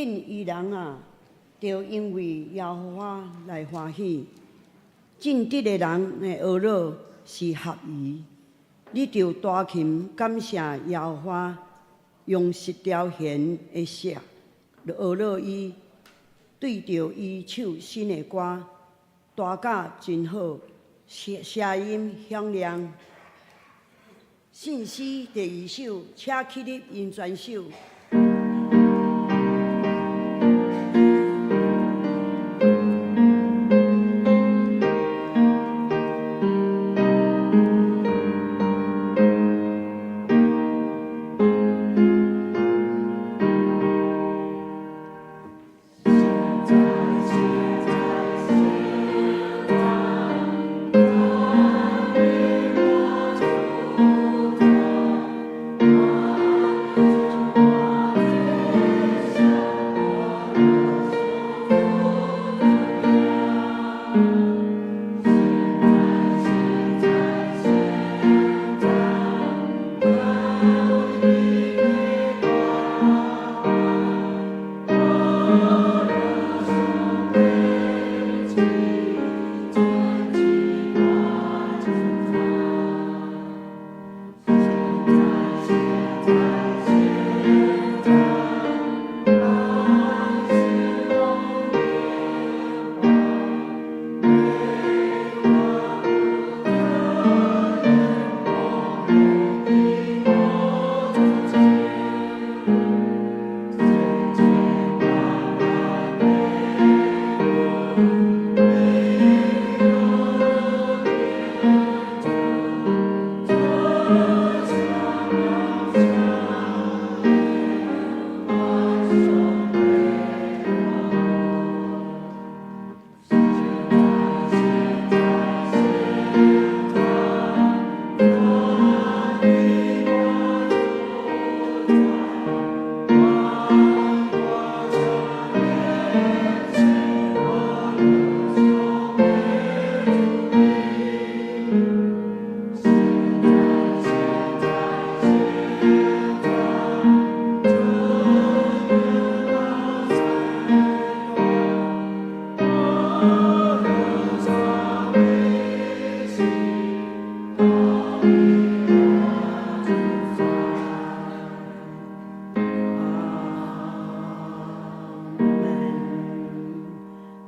恁義人啊，著因為耶和華來歡喜。正直的人的哀樂是合宜。你著彈琴感謝耶和華，用十條弦的瑟哀樂伊，對著伊唱新的歌，彈甲真好，聲聲音響亮。信詩第二首，請起立吟全首。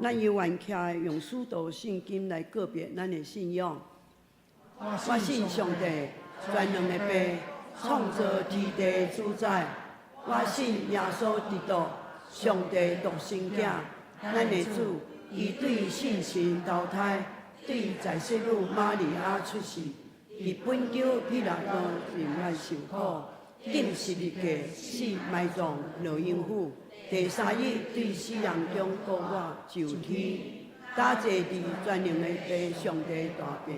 咱猶原徛來用使徒信經來告別咱的信仰。我信上帝，全能的父，創造天地主宰。我信耶穌基督，上帝獨生囝，咱的主，伊對聖神投胎，對在聖母瑪利亞出世，佇本丟彼拉多面來受苦，釘十字架，死埋葬，落陰府。第三日對死人中復活上天，搭坐佇全能的父上帝大爿，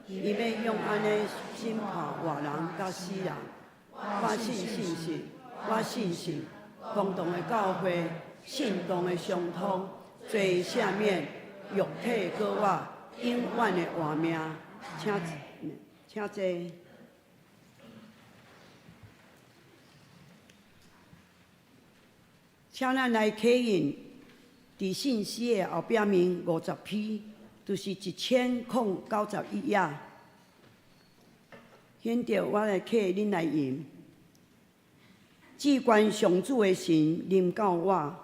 伊欲用按呢審判活人佮死人。我信聖神，我信信公同的教會，聖徒的相通，罪赦免，肉體過活，永遠的活命。請請坐。請咱來刻印，佇信詩的後壁面50篇，就是1091頁。現在我來刻恁來吟。至懸上主的神臨到我，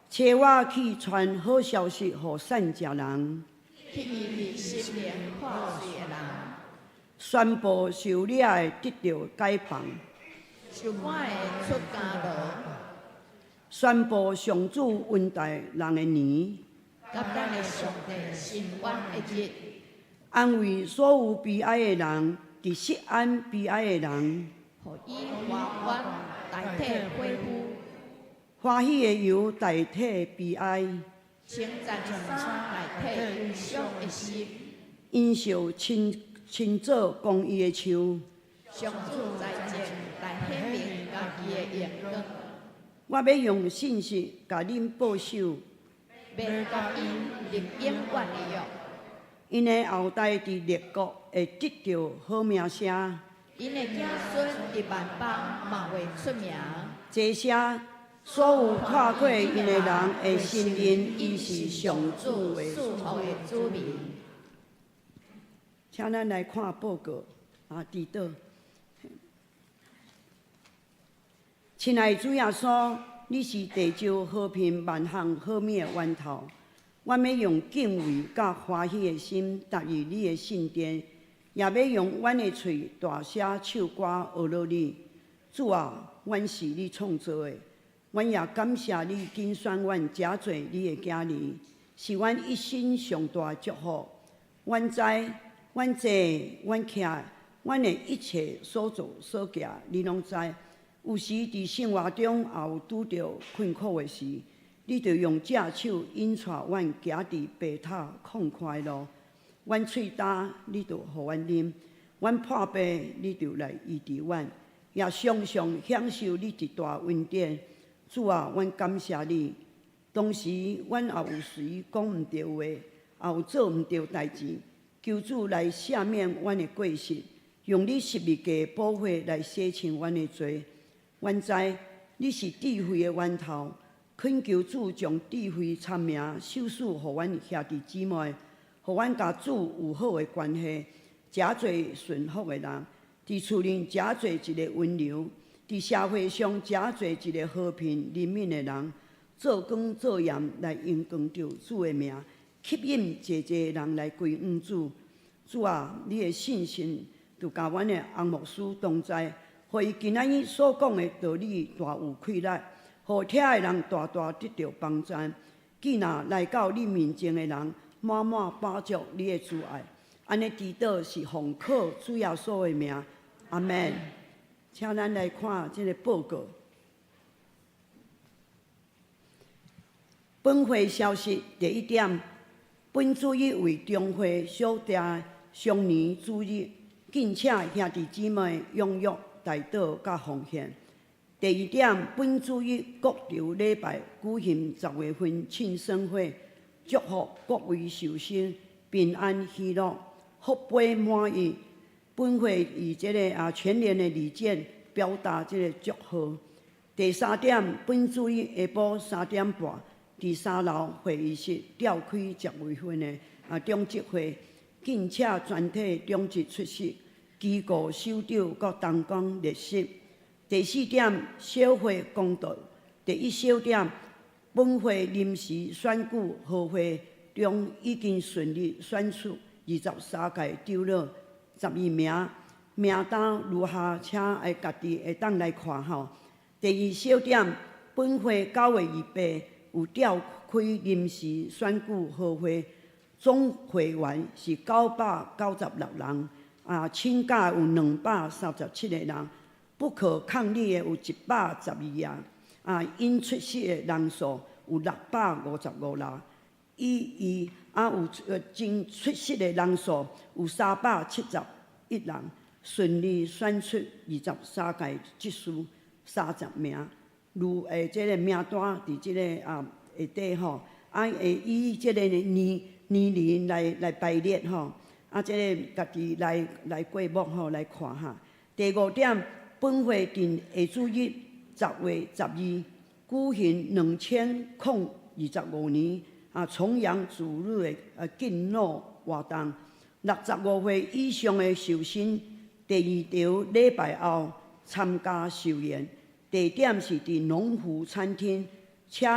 差我去傳好消息予散食人，宣布受掠的得著解放。受趕的出監牢，宣布上主恩待人的年，佮咱的上帝伸冤的日，安慰所有悲哀的人，佇錫安悲哀的人，予以華冠代替火夫，歡喜的油代替悲哀，稱讚的衫代替憂傷的心，引受親親做公義的樹。上主在前來顯明家己的榮光。我欲用信實共恁保守。欲佮𪜶立永遠的約。𪜶的後代佇列國會得著好名聲。𪜶的子孫佇萬邦嘛會出名。這些所有看過𪜶的人會承認，伊是上主的賜福的子民。請咱來看報告啊，祈禱。親愛的主耶穌，你是地球和平萬項好物的源頭。阮欲用敬畏佮歡喜的心，踏入你的聖殿，也欲用阮的喙大聲唱歌呵咾你。主啊，阮是你創造的，阮也感謝你揀選阮成做你的囝兒，是阮一生上大的祝福。阮知，阮坐，阮徛，阮的一切所做所行，你攏知。有時佇生活中也有拄著困苦的時，你就用正手引帶阮行佇平坦曠闊的路。阮喙焦，你就予阮啉；阮破病，你就來醫治阮。也常常享受你一大恩典。主啊，阮感謝你。當時阮也有時講毋著話，也有做毋著代誌，求主來赦免阮的過失，用你十字架寶血來洗清阮的罪。阮知你是智慧的源頭，懇求主將智慧、聰明、賞賜予阮兄弟姊妹，予阮佮主有好的關係，成做順服的人，佇厝裡成做一个溫柔，佇社會上成做一个和平憐憫的人，做光做鹽來榮光著主的名，吸引濟濟人來歸向主。主啊，你的信心就佮阮的洪牧師同在，予伊今仔日所講的道理大有氣力，予聽的人大大得著幫助。既若來到你面前的人，滿滿飽足你的慈愛。按呢祈禱是奉靠主耶穌的名，阿門。請咱來看這个報告。本會消息第一點，本主日為中會小訂雙年主日，敬請兄弟姊妹踴躍代禱佮奉獻。第二點，本主日國潮禮拜舉行10月份慶生會，祝福各位壽星平安喜樂、福杯滿溢。本會以這个全聯的禮券表達這个祝賀。第三點，本主日下晡3點半，佇三樓會議室召開10月份的長執會，敬請全體長執出席，機構首長佮同工列席。第四點，小會公道。第一小點，本會臨時選舉合會中已經順利選出23屆長老12名，名單如下，請愛家己會當來看吼。第二小點，本會9月28有召開臨時選舉合會，總會員是996人，請假有237個人，不可抗力的有112人，應出席的人數有655人，伊有真出席的人數有371人，順利選出23屆執事30名。如這个名單佇這个下底吼，會以這个年齡來排列吼，這个家己來過目吼來看哈。第五點，本會佇下主日10月12舉行2025年重陽主日的敬老活動。65歲以上的壽星，第二場禮拜後參加壽宴。地點是佇農湖餐廳，請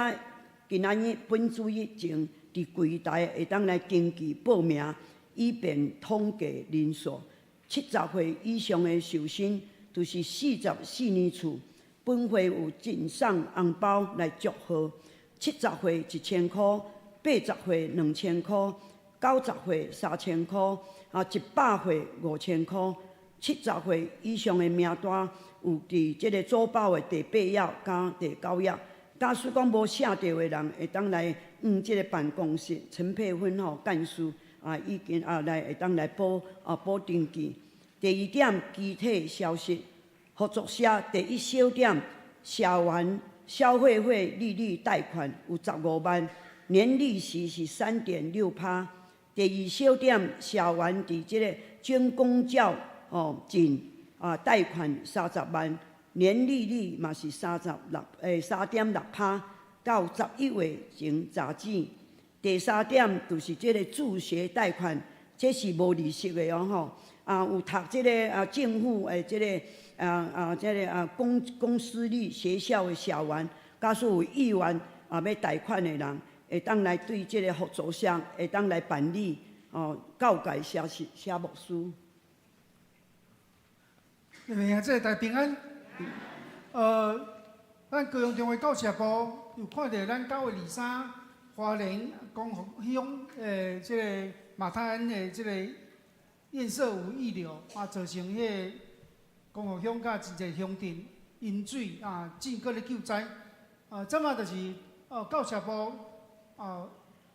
今仔日本主日前佇櫃台會當來登記報名，以便統計人數。70歲以上的壽星，就是44年次，本會有贈送紅包來祝賀。70歲1000箍，80歲2000箍，90歲3000箍，100歲5000箍。70歲以上的名單有佇這个組報的第八頁佮第九頁。假使講無寫著的人，會當來向這个辦公室陳佩芬吼幹事已經來會當來補登記。第二點，具體消息，合作社第一小點，社員消費會利率貸款有15萬，年利息是3.6趴。第二小點，社員佇這个軍公教鎮啊，貸款三十萬，年利率嘛是3.6%，到11月前截止。第三點就是這个助學貸款，這是無利息的哦吼。啊，有讀這个啊政府的這个啊這个啊公私立學校的校園，假使有意願啊欲貸款的人，會當來對這个合作社會當來辦理哦，告解謝謝牧師。各位兄弟大家平安。咱高雄中會教社部有看著咱9月23花蓮光復鄉的這个馬太鞍的這个堰塞湖溢流啊，造成彼个光復鄉佮真濟鄉鎮淹水啊，進閣咧救災。啊，這馬就是哦，教社部啊，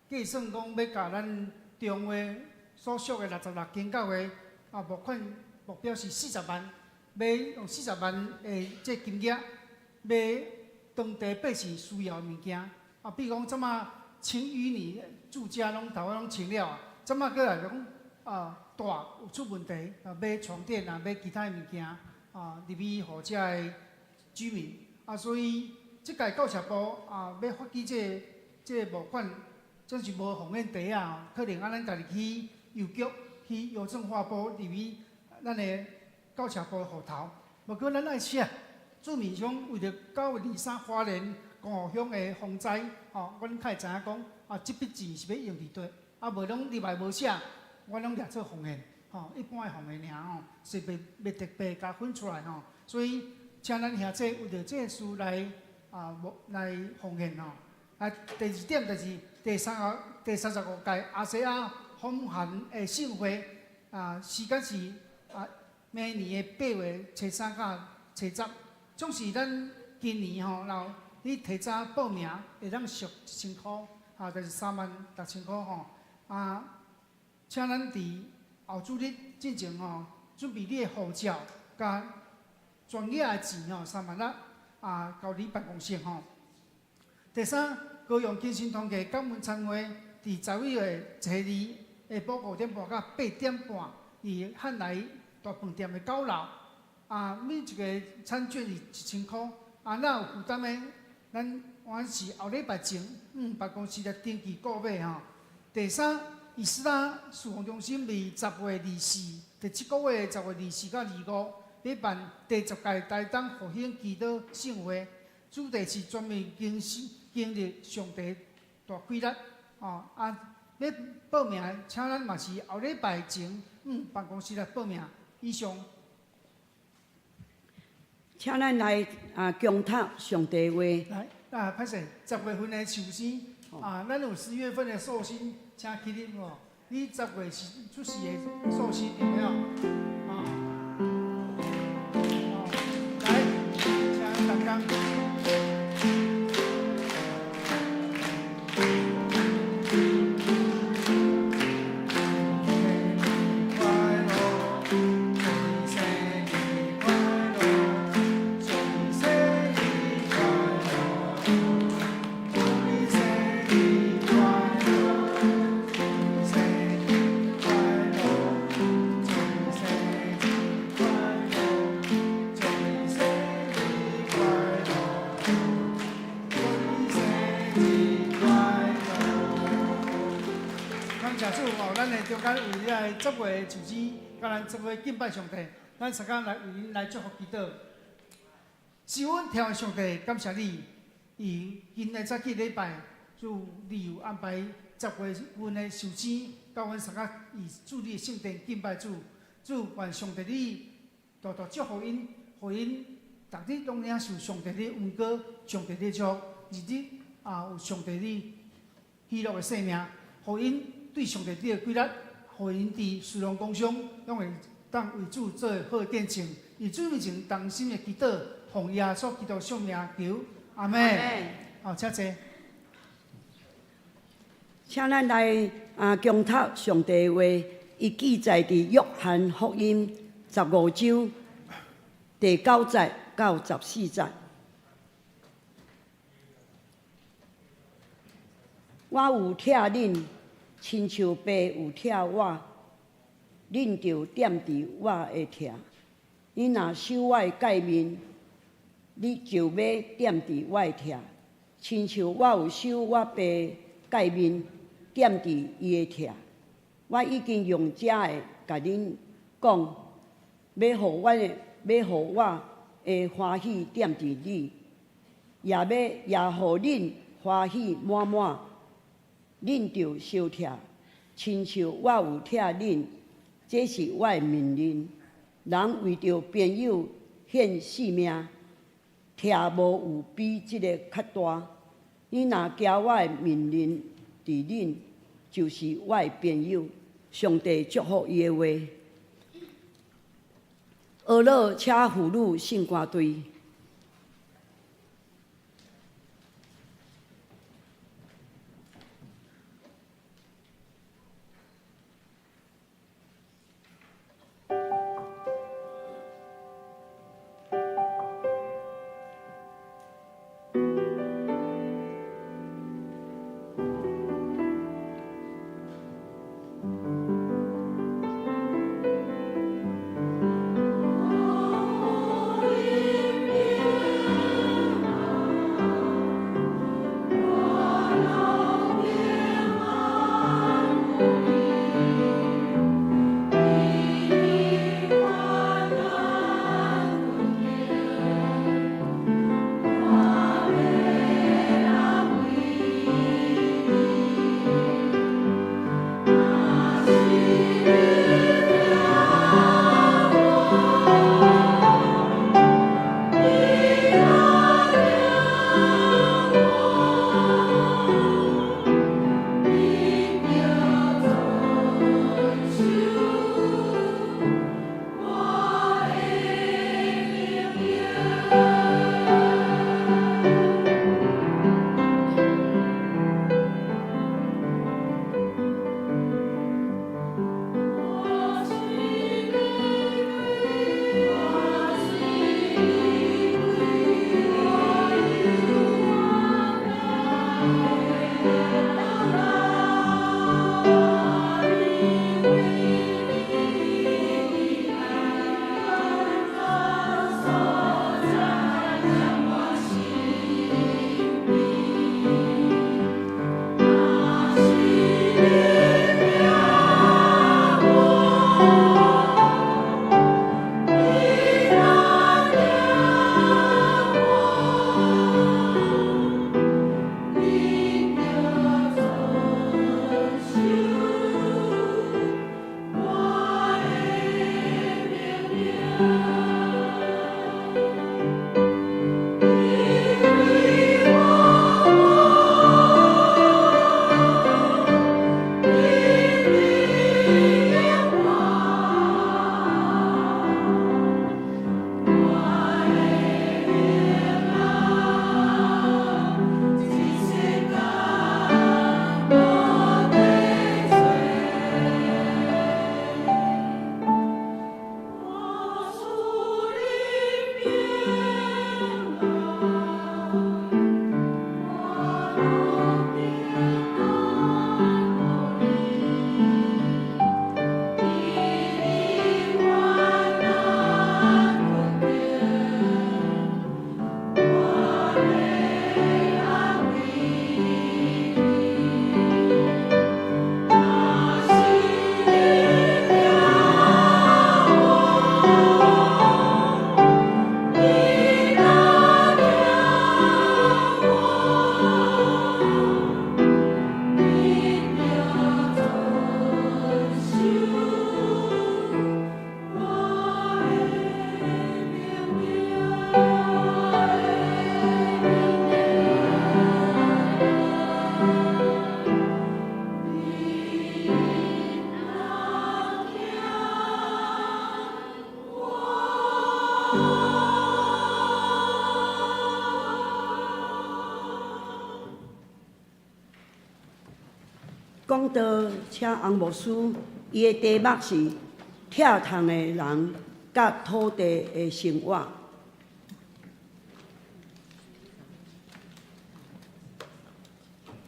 計算講欲共咱中會所屬的66間教會啊，募款目標是四十萬，欲用四十萬的這金額買當地百姓需要的物件。啊，比如講這馬清淤泥住家攏頭攏清了啊，這馬閣來講啊，蹛有出問題啊，買床墊啊，買其他的物件啊，入去予遮的居民啊，所以這屆教社部啊，欲發起這个募款，這是無奉獻袋啊，可能啊，咱家己去郵局去郵政劃撥入去咱的教社部戶頭。無過咱愛寫注明講，為著9月23花蓮光復鄉的洪災，吼，阮較會知影講啊，這筆錢是欲用佇佗，啊，無攏入來無寫，阮攏掠做奉獻，吼，一般的奉獻爾吼，是袂特別共分出來吼，所以請咱兄弟為著這个事來啊，來奉獻吼。啊，第二點就是第35屆亞細亞風寒的盛會啊，時間是啊，明年的8月初3到初10，總是咱今年吼，若你提早報名，會當俗一千箍，啊，就是36,000箍吼。啊，請咱佇後主日進前吼，準備你的護照佮全額的錢吼，3萬6啊，交你辦公室吼。第三，高雄更新團契感恩餐會，佇11月初2下晡5點半到8點半，佇漢來大飯店的九樓。啊，每一个餐券是1000箍。啊，若有負擔的，咱還是後禮拜前，辦公室來登記購買吼。第三，以斯拉事奉中心佇10月24，第七個月10月24到25，欲辦第10屆台東復興祈禱盛會，主題是全面經經歷上帝大氣力。哦，啊，欲報名，請咱嘛是後禮拜前，辦公室來報名。以上。請咱來啊，恭讀上帝話。來，啊，歹勢，十月份的壽星啊，咱有10月份的壽星，請起立哦。你十月是出世的壽星有沒有？啊，哦，來，請大家。中間為遐個十月的壽星，佮咱做伙敬拜上帝，咱相共來為𪜶來祝福祈禱。是阮天父上帝，感謝你，伊今日早起禮拜，主你有安排十月份的壽星，佮阮相共以主你的聖殿敬拜主。主願上帝你大大祝福𪜶，予𪜶逐日攏領受上帝的恩膏，上帝的祝福，日日啊有上帝你喜樂的生命，予𪜶對上帝你的氣力，予𪜶佇事奉工上，攏會當為主做好見證。以主名前同心的祈禱，奉耶穌基督聖名求，阿們。好，請坐。請咱來啊，恭讀上帝話，伊記載佇約翰福音15章第9節到14節。我有疼恁，親像爸有疼我，恁著踮佇我的疼。你若守我的誡命，你就欲踮佇我的疼，親像我有守我爸誡命，踮佇伊的疼。我已經用這个共恁講，欲予我的歡喜踮佇你，也予恁歡喜滿滿。恁著相疼，親像我有疼恁，這是我的命令。人為著朋友獻性命，疼無有比這个較大。你若行我的命令佇恁，就是我的朋友。上帝祝福伊的話。俄勒請婦女聖歌隊。講道，請洪牧師，伊的題目是疼痛的人佮土地的生活。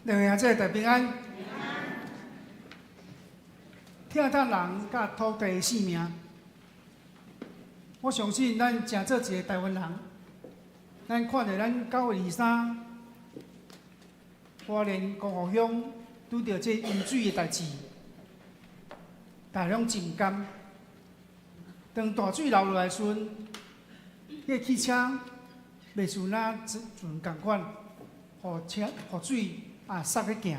兩位兄姊大平安。疼痛人佮土地的性命。我相信咱誠做一个台灣人，咱看著咱9月23花蓮光復鄉拄著這淹水的代誌，大家攏真毋甘。當大水流落來時陣，彼個汽車袂似若船仝款，予車予水啊塞咧行。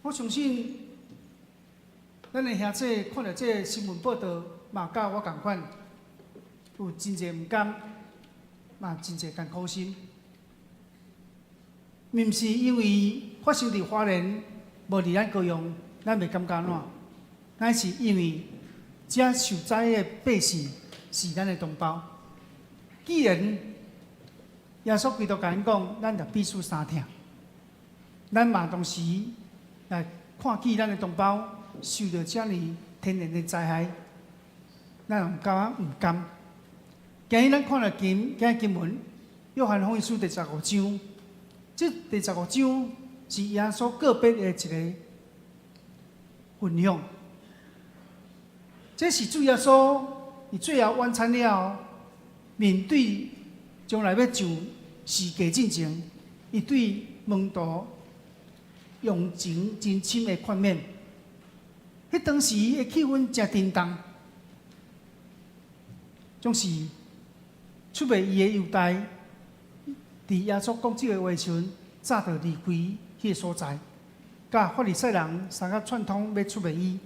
我相信咱的兄姊看著這個新聞報道，嘛佮我仝款，有真濟毋甘，嘛真濟艱苦心。毋是因為發生佇花蓮，無佇咱高雄，咱袂感覺按怎？乃是因為遮受災的百姓是咱的同胞。既然耶穌基督共𪜶講，咱就彼此相疼。咱嘛同時來看見咱的同胞受著遮爾天然的災害，咱嘛感覺毋甘。今日咱看著經今日經文，約翰福音書第十五章，這第十五章是耶穌告別的一个分享。這是主耶穌佇最後晚餐了後，面對將來欲上十架進前，伊對門徒用情真深的勸勉。彼當時的氣氛誠沉重，總是出賣伊的猶大，佇耶穌講這个話時陣，早就離開彼个所在，佮法利賽人相佮串通欲出賣伊，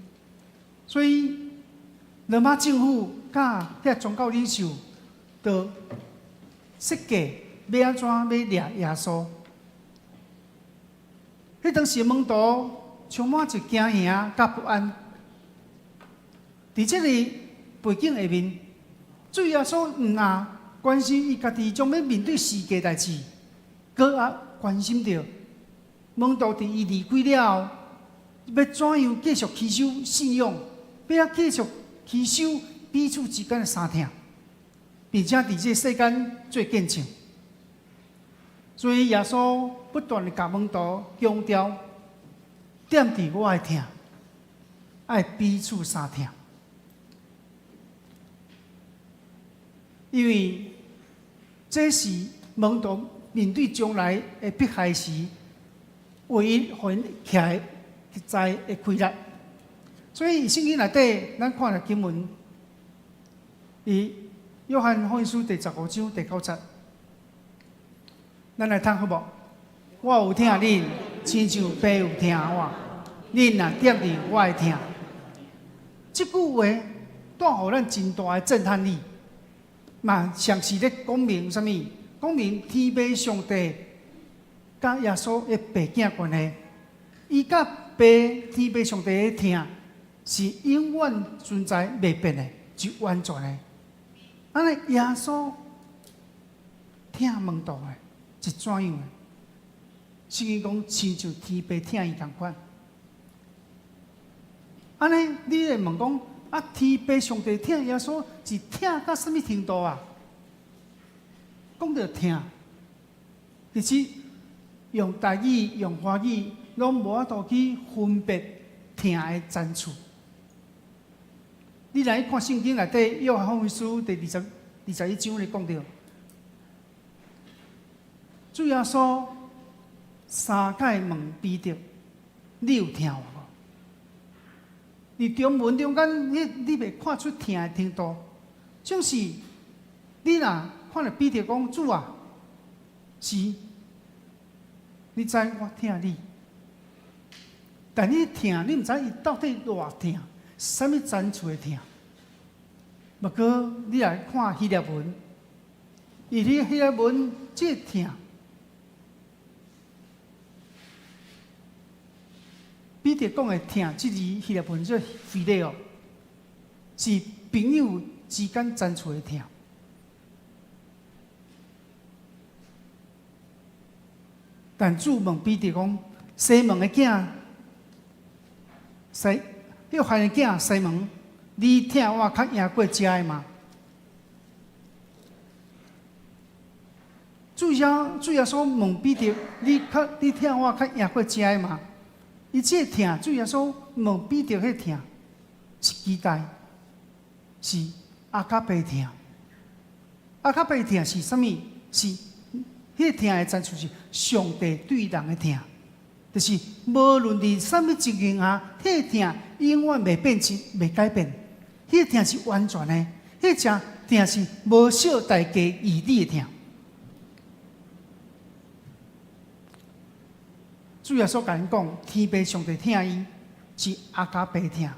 所以羅馬政府佮遐宗教領袖，就設計欲按怎欲掠耶穌。彼當時門徒充滿著驚惶佮不安。佇這個背景下面，主耶穌毋但關心伊家己將欲面對十架代誌，閣猶關心著門徒佇伊離開了後，欲怎樣繼續持守信仰，欲按繼續持守彼此之間的相疼，並且佇這世間做見證。所以耶穌不斷的共門徒強調，踮佇我的疼，愛彼此相疼，因為這是門徒面對將來的迫害時，唯一予𪜶徛會在的氣力。所以聖經內底，咱看著經文，佇約翰福音書第十五章第九節，咱來讀好無？我有疼恁，親像爸有疼我。恁若踮佇我的疼，這句話帶予咱真大的震撼力，嘛像是咧講明啥物？講明天父上帝佮耶穌的爸囝關係，伊佮爸天父上帝的疼是永遠存在袂變的，是完全的。按呢耶穌疼門徒的是怎樣的？聖經講親像天父疼伊仝款。按呢，你會問講啊？天父上帝疼耶穌是疼到啥物程度啊？講著疼，其實用台語、用華語，攏無法度去分別疼的層次。你來看聖經內底，約翰福音書第21章咧講著，主耶穌三擺問彼得：你有疼我無？佇中文中間，你袂看出疼的程度，總是你若看著彼得講：主啊，是，你知我疼你，但你疼，你毋知伊到底偌疼，啥物層次的疼。毋過你來看希臘文，伊佇希臘文這個疼，彼得講的疼，這字希臘文做 phileo，是朋友之間層次的疼。但主問彼得講：西門的囝，西約翰的囝西門，你疼我較贏過這个嗎？主耶穌問彼得：你疼我較贏過這个嗎？伊這個疼，主耶穌問彼得彼個疼，是期待，是阿卡貝疼。阿卡貝疼是啥物？是彼個疼的層次是上帝對人的疼，就是無論佇啥物情形下，彼個疼永遠袂變質、袂改變。彼個疼是完全的，彼個疼是無惜代價義理的疼。主耶穌共𪜶講，天父上帝疼伊是阿卡貝疼，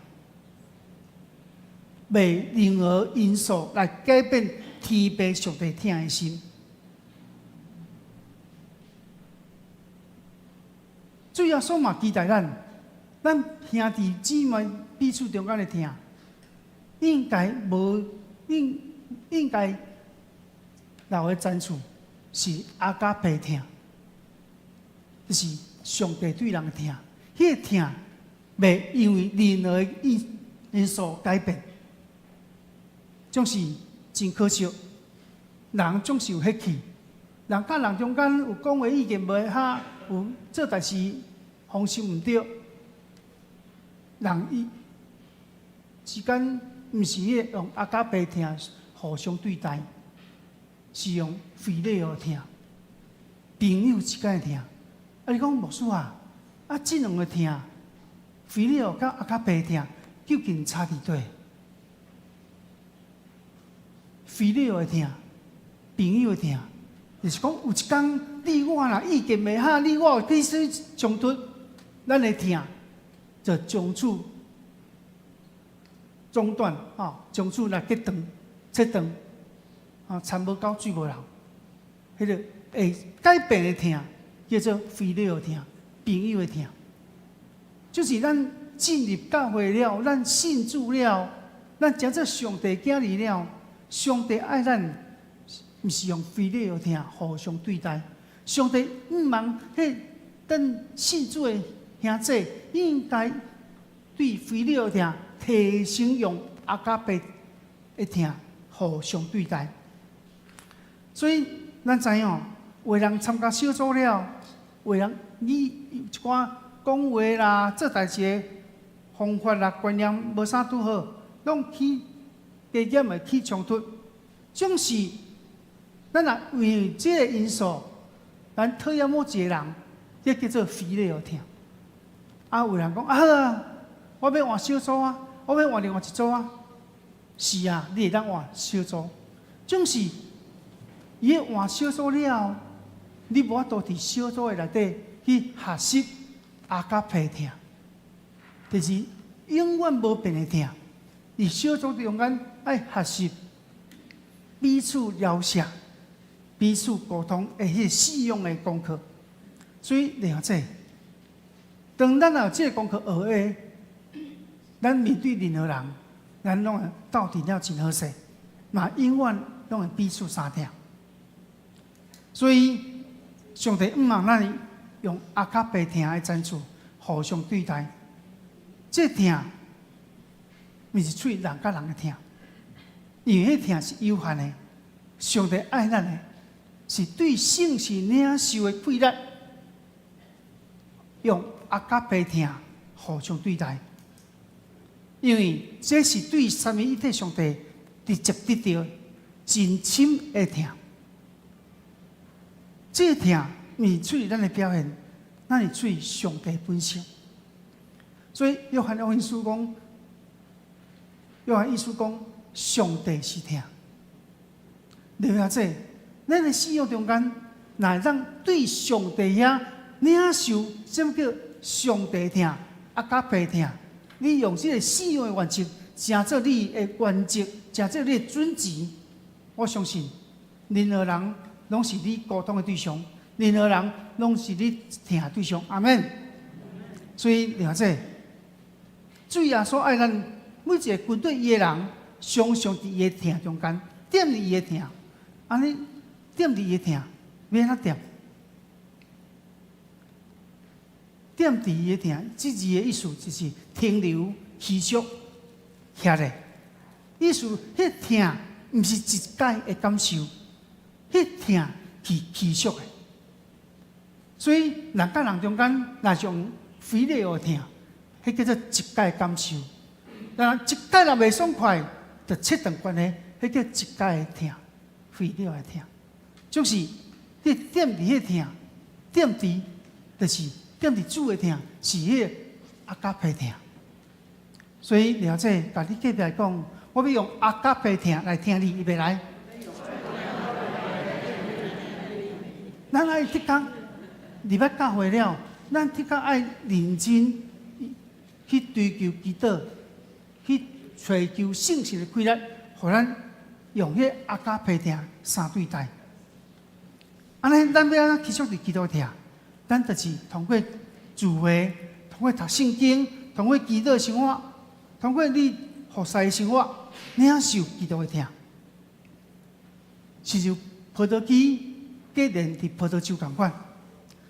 袂任何因素來改變天父上帝疼的心。主耶穌嘛期待咱，咱兄弟姊妹彼此中間的疼，應該無應應該留的層次是阿加貝疼，就是上帝對人的疼，彼個疼袂因為任何因因素改變，總是真可惜，人總是有血氣，人佮人中間有講話意見袂合，有做代誌方式毋對，人伊之間毋是彼個用阿加貝疼互相對待，是用菲勒奧疼，朋友之間的疼。啊，你講牧師啊，啊，這兩個疼，菲勒奧佮阿加貝疼，究竟差佇佗？菲勒奧的疼，朋友的疼，就是講有一工你我若意見袂合，你我有起小衝突，咱的疼就從此中斷，吼，從此來結斷、切斷，吼，田無溝水無流，彼個會改變的疼叫做菲勒奧疼，朋友的疼，就是咱進入教會了，咱信主了，咱成做上帝囝兒了，上帝愛咱，毋是用菲勒奧疼互相對待。上帝向望彼等信主的兄弟，應該對菲勒奧疼提升用阿加貝的疼互相對待。所以咱知影，有的人參加小組了，有的人你一寡講話啦、做代誌的方法啦、觀念無啥拄好，攏起加減會起衝突。總是咱若因為這個因素，咱討厭某一個人，這叫做菲勒奧疼。啊，有人講啊好啊，我欲換小組啊，我欲換另外一組啊。是啊，你會當換小組，總是伊換小組了後，你無法度佇小組的內底去學習阿加貝疼，就是永遠無變的疼。佇小組中間愛學習彼此饒恕、彼此溝通的彼個信仰的功課。所以，了解，當咱有這個功課學的，咱面對任何人，咱攏會鬥陣了真好勢，嘛永遠攏會彼此相疼。所以，上帝向望咱用阿卡貝疼的層次互相對待。這疼，毋是出於人佮人的疼，因為彼疼是有限的。上帝愛咱的，是對聖神領受的氣力，用阿卡貝疼互相對待。因為這是對三位一體上帝直接得到真深的疼。這個疼毋是出於咱的表現，咱是出於上帝本性。所以約翰福音書講，約翰一書講，上帝是疼。了解這，咱的信仰中間，若會當對上帝遐領受，啥物叫上帝疼、阿加貝疼？你用這個信仰的原則，成做你的原則，成做你的準則。我相信，任何人攏是你溝通的對象，任何人攏是你疼的對象。阿們。所以了解，主耶穌愛咱每一個跟隨伊的人，常常佇伊的疼中間，踮佇伊的疼，按呢踮佇伊的疼，欲按怎踮？踮佇伊的疼，這字的意思就是停留、持續、徛咧。意思，彼疼毋是一擺的感受，彼疼是持續的。所以人佮人中間，若是用菲勒奧疼，彼叫做一擺感受。若一擺若袂爽快，就切斷關係，彼叫一解的疼，廢了的疼，就是你踮佇彼疼，踮佇就是踮佇主的疼，是彼個阿加皮疼。所以了解，共你隔壁講，我欲用阿加皮疼來疼你，預備來。咱愛的確入來教會了，咱的確愛認真去追求祈禱，去揣求聖神的氣力，予咱用彼阿加皮疼相對待。按呢，咱欲按怎持續佇基督疼？咱就是通過聚會，通過讀聖經，通過祈禱生活，通過你服侍的生活，領受基督的疼。親像葡萄枝結連佇葡萄樹仝款，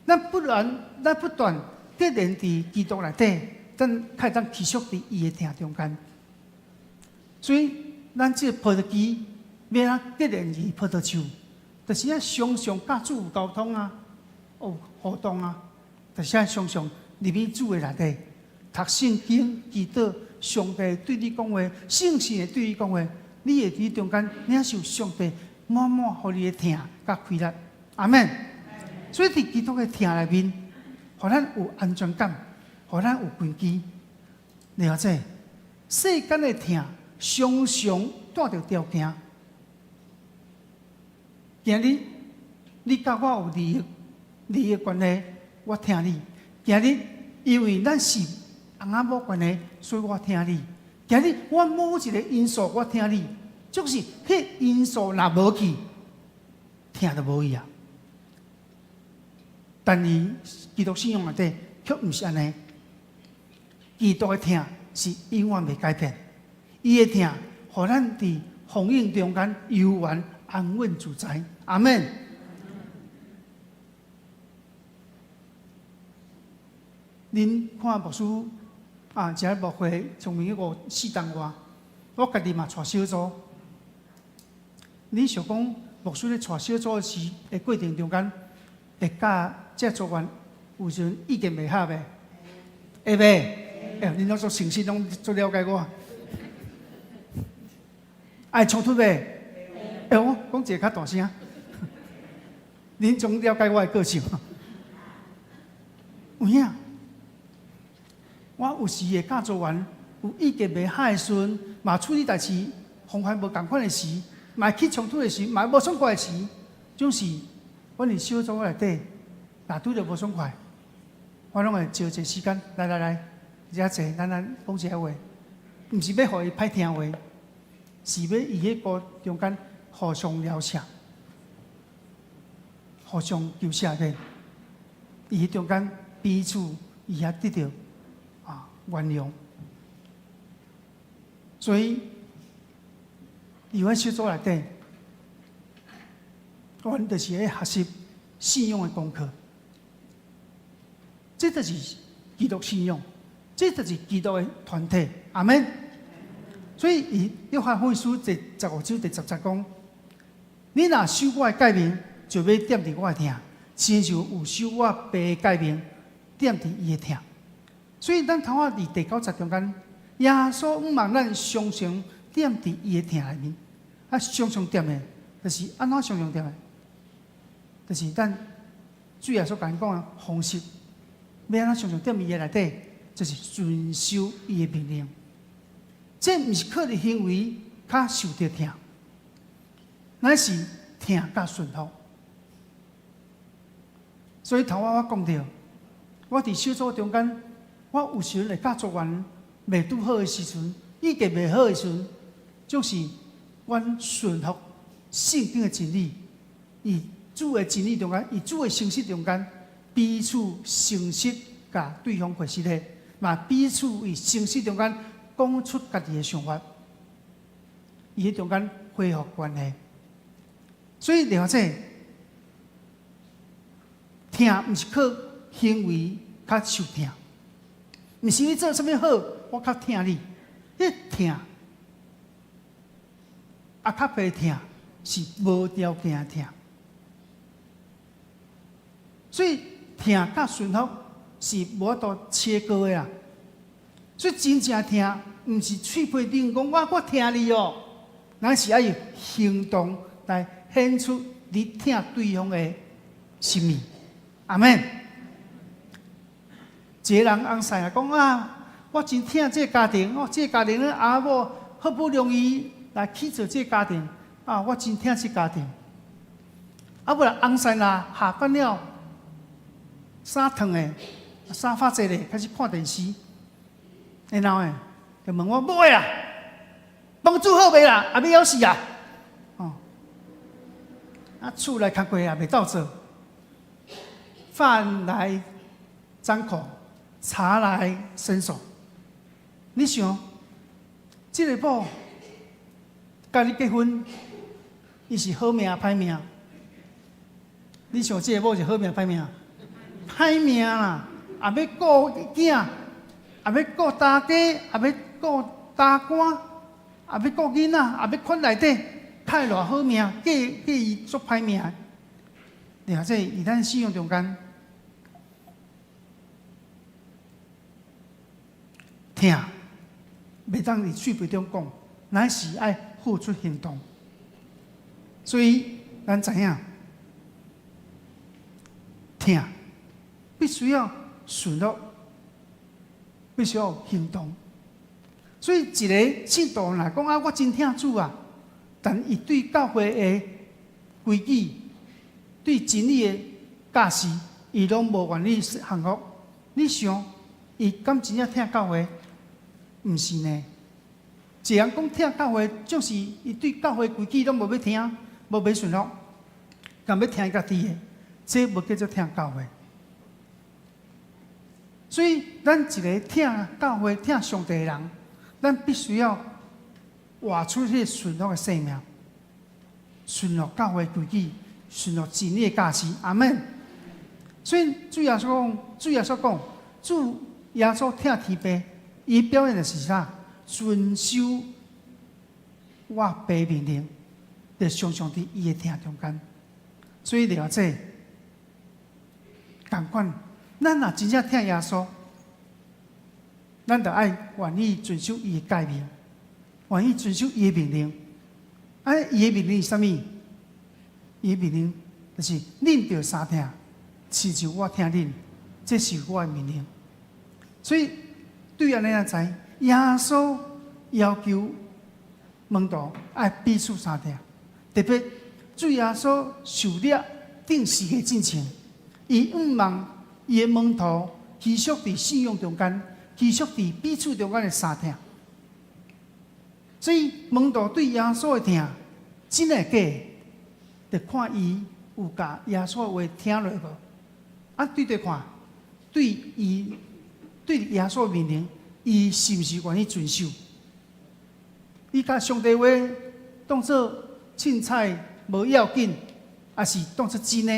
咱不斷結連佇基督內底，咱較會當持續佇伊的疼中間。所以，咱這個葡萄枝欲按怎結連佇葡萄樹，就是愛常常佮主有溝通啊，有互動啊，就是愛常常入去主的內底，讀聖經、祈禱，上帝對你講話，聖神會對你講話，你會佇中間領受上帝滿滿予你的疼佮氣力。阿們。所以佇基督的疼內面，予咱有安全感，予咱有根基。了解，世間的疼常常帶著條件。今日你佮我有利益關係，我疼你。今日因為咱是翁仔某關係，所以我疼你。今日我某一個因素我疼你，就是彼因素若無去，疼就無去啊。但是基督信仰內底卻毋是按呢。基督的疼是永遠袂改變，伊的疼予咱佇風雨中間悠然安穩自在。阿們。恁看牧師啊，這牧會從明五四冬外，我家己嘛帶小組。你想講牧師咧帶小組時的過程中間，會佮這組員有時陣意見袂合的，會袂？欸，恁攏足誠實，攏足了解我。愛衝突袂？欸，我講一个較大聲。恁總了解我的個性。有影，我有時會佮組員有意見袂合的時陣，嘛處理代誌方法無仝款的時，嘛起衝突的時，嘛無爽快的時，總是阮佇小組內底，若拄著無爽快，我攏會招一個時間，來來來，遮坐，咱來講一下話，毋是欲予伊歹聽話，是欲佇彼個中間互相饒恕，互相求赦免，佇彼中間彼此伊也得著原諒。所以，佇阮小組內底，阮就是咧學習信仰的功課。這就是基督信仰，這就是基督的團體。阿們。所以，伊約翰福音書第15章第10節講：你若守我的誡命，就欲踮佇我的疼；親像有守我爸的誡命，踮佇伊的疼。所以，咱頭仔佇第九節中間，耶穌向望咱常常踮佇伊的疼內面。啊，常常踮的，就是按怎常常踮的？就是咱主耶穌共咱講的方式，欲按怎常常踮伊的內底，就是遵守伊的命令。這毋是靠著行為較受著疼，乃是疼佮順服。所以頭仔我講著，我佇小組中間，我有時會佮組員袂拄好的時陣，意見袂好的時陣，總是阮順服聖經的真理，佇主的真理中間，佇主的誠實中間，彼此誠實共對方回實的，嘛彼此佇誠實中間講出家己的想法，佇彼中間恢復關係。所以了解，疼毋是靠行為較受疼，毋是你做啥物好，我較疼你。彼疼，阿卡貝疼是無條件的疼，所以疼佮順服是無法度切割的啊。所以真正疼，毋是喙皮頂講我疼你哦，咱是愛用行動來顯出你疼對方的心意。阿們。一個人翁婿啊講啊，我真疼這个家庭，哦，這个家庭咧阿某好不容易來去做這个家庭，啊，我真疼這个家庭。啊，無啦，翁婿若下班了，衫褪的，沙發坐咧，開始看電視，然後呢，就問我某啊，飯煮好未啦？啊，欲枵死啊？哦，啊，厝內工課也袂鬥做，飯來張口，茶來伸手。你想，這个某佮你結婚，伊是好命歹命？你想這个某是好命歹命？歹命啦！也欲顧囝，也欲顧大家，也欲顧大官，也欲顧囡仔，也欲款內底，太偌好命，嫁嫁伊足歹命。對啊，這佇咱信仰中間，疼，袂當佇喙皮中講，乃是愛付出行動。所以咱知影，疼必須要順服，必須要行動。所以一個信徒來講啊，我真疼主啊，但伊對教會的規矩、對真理的教示，伊攏無願意降服。你想，伊敢真正疼教會？毋是呢。一個人講疼教會，就是伊對教會規矩攏無欲聽，無欲順服，敢欲聽伊家己的，這無叫做疼教會。所以，咱一個疼教會、疼上帝的人，咱必須要活出彼個順服的生命，順服教會規矩，順服真理的教示。阿們。所以主耶穌講，主耶穌講，主耶穌疼天父，伊表現的是啥？遵守我爸命令，就常常佇伊的疼中間。所以了解，仝款，咱若真正疼耶穌，咱就愛願意遵守伊的誡命，願意遵守伊的命令。啊，伊的命令是啥物？伊的命令就是恁著相疼，親像我疼恁，這是我的命令。所以對按呢咱知，耶穌要求門徒愛彼此相疼，特別主耶穌受掠釘十字架進前，伊向望伊的門徒持續佇信仰中間，持續佇彼此中間的相疼。所以門徒對耶穌的疼，真的假的，就看伊有共耶穌的話聽落無。啊，對對看，對伊對耶穌的命令，伊是毋是願意遵守？伊共上帝話當做凊彩無要緊，抑是當做真的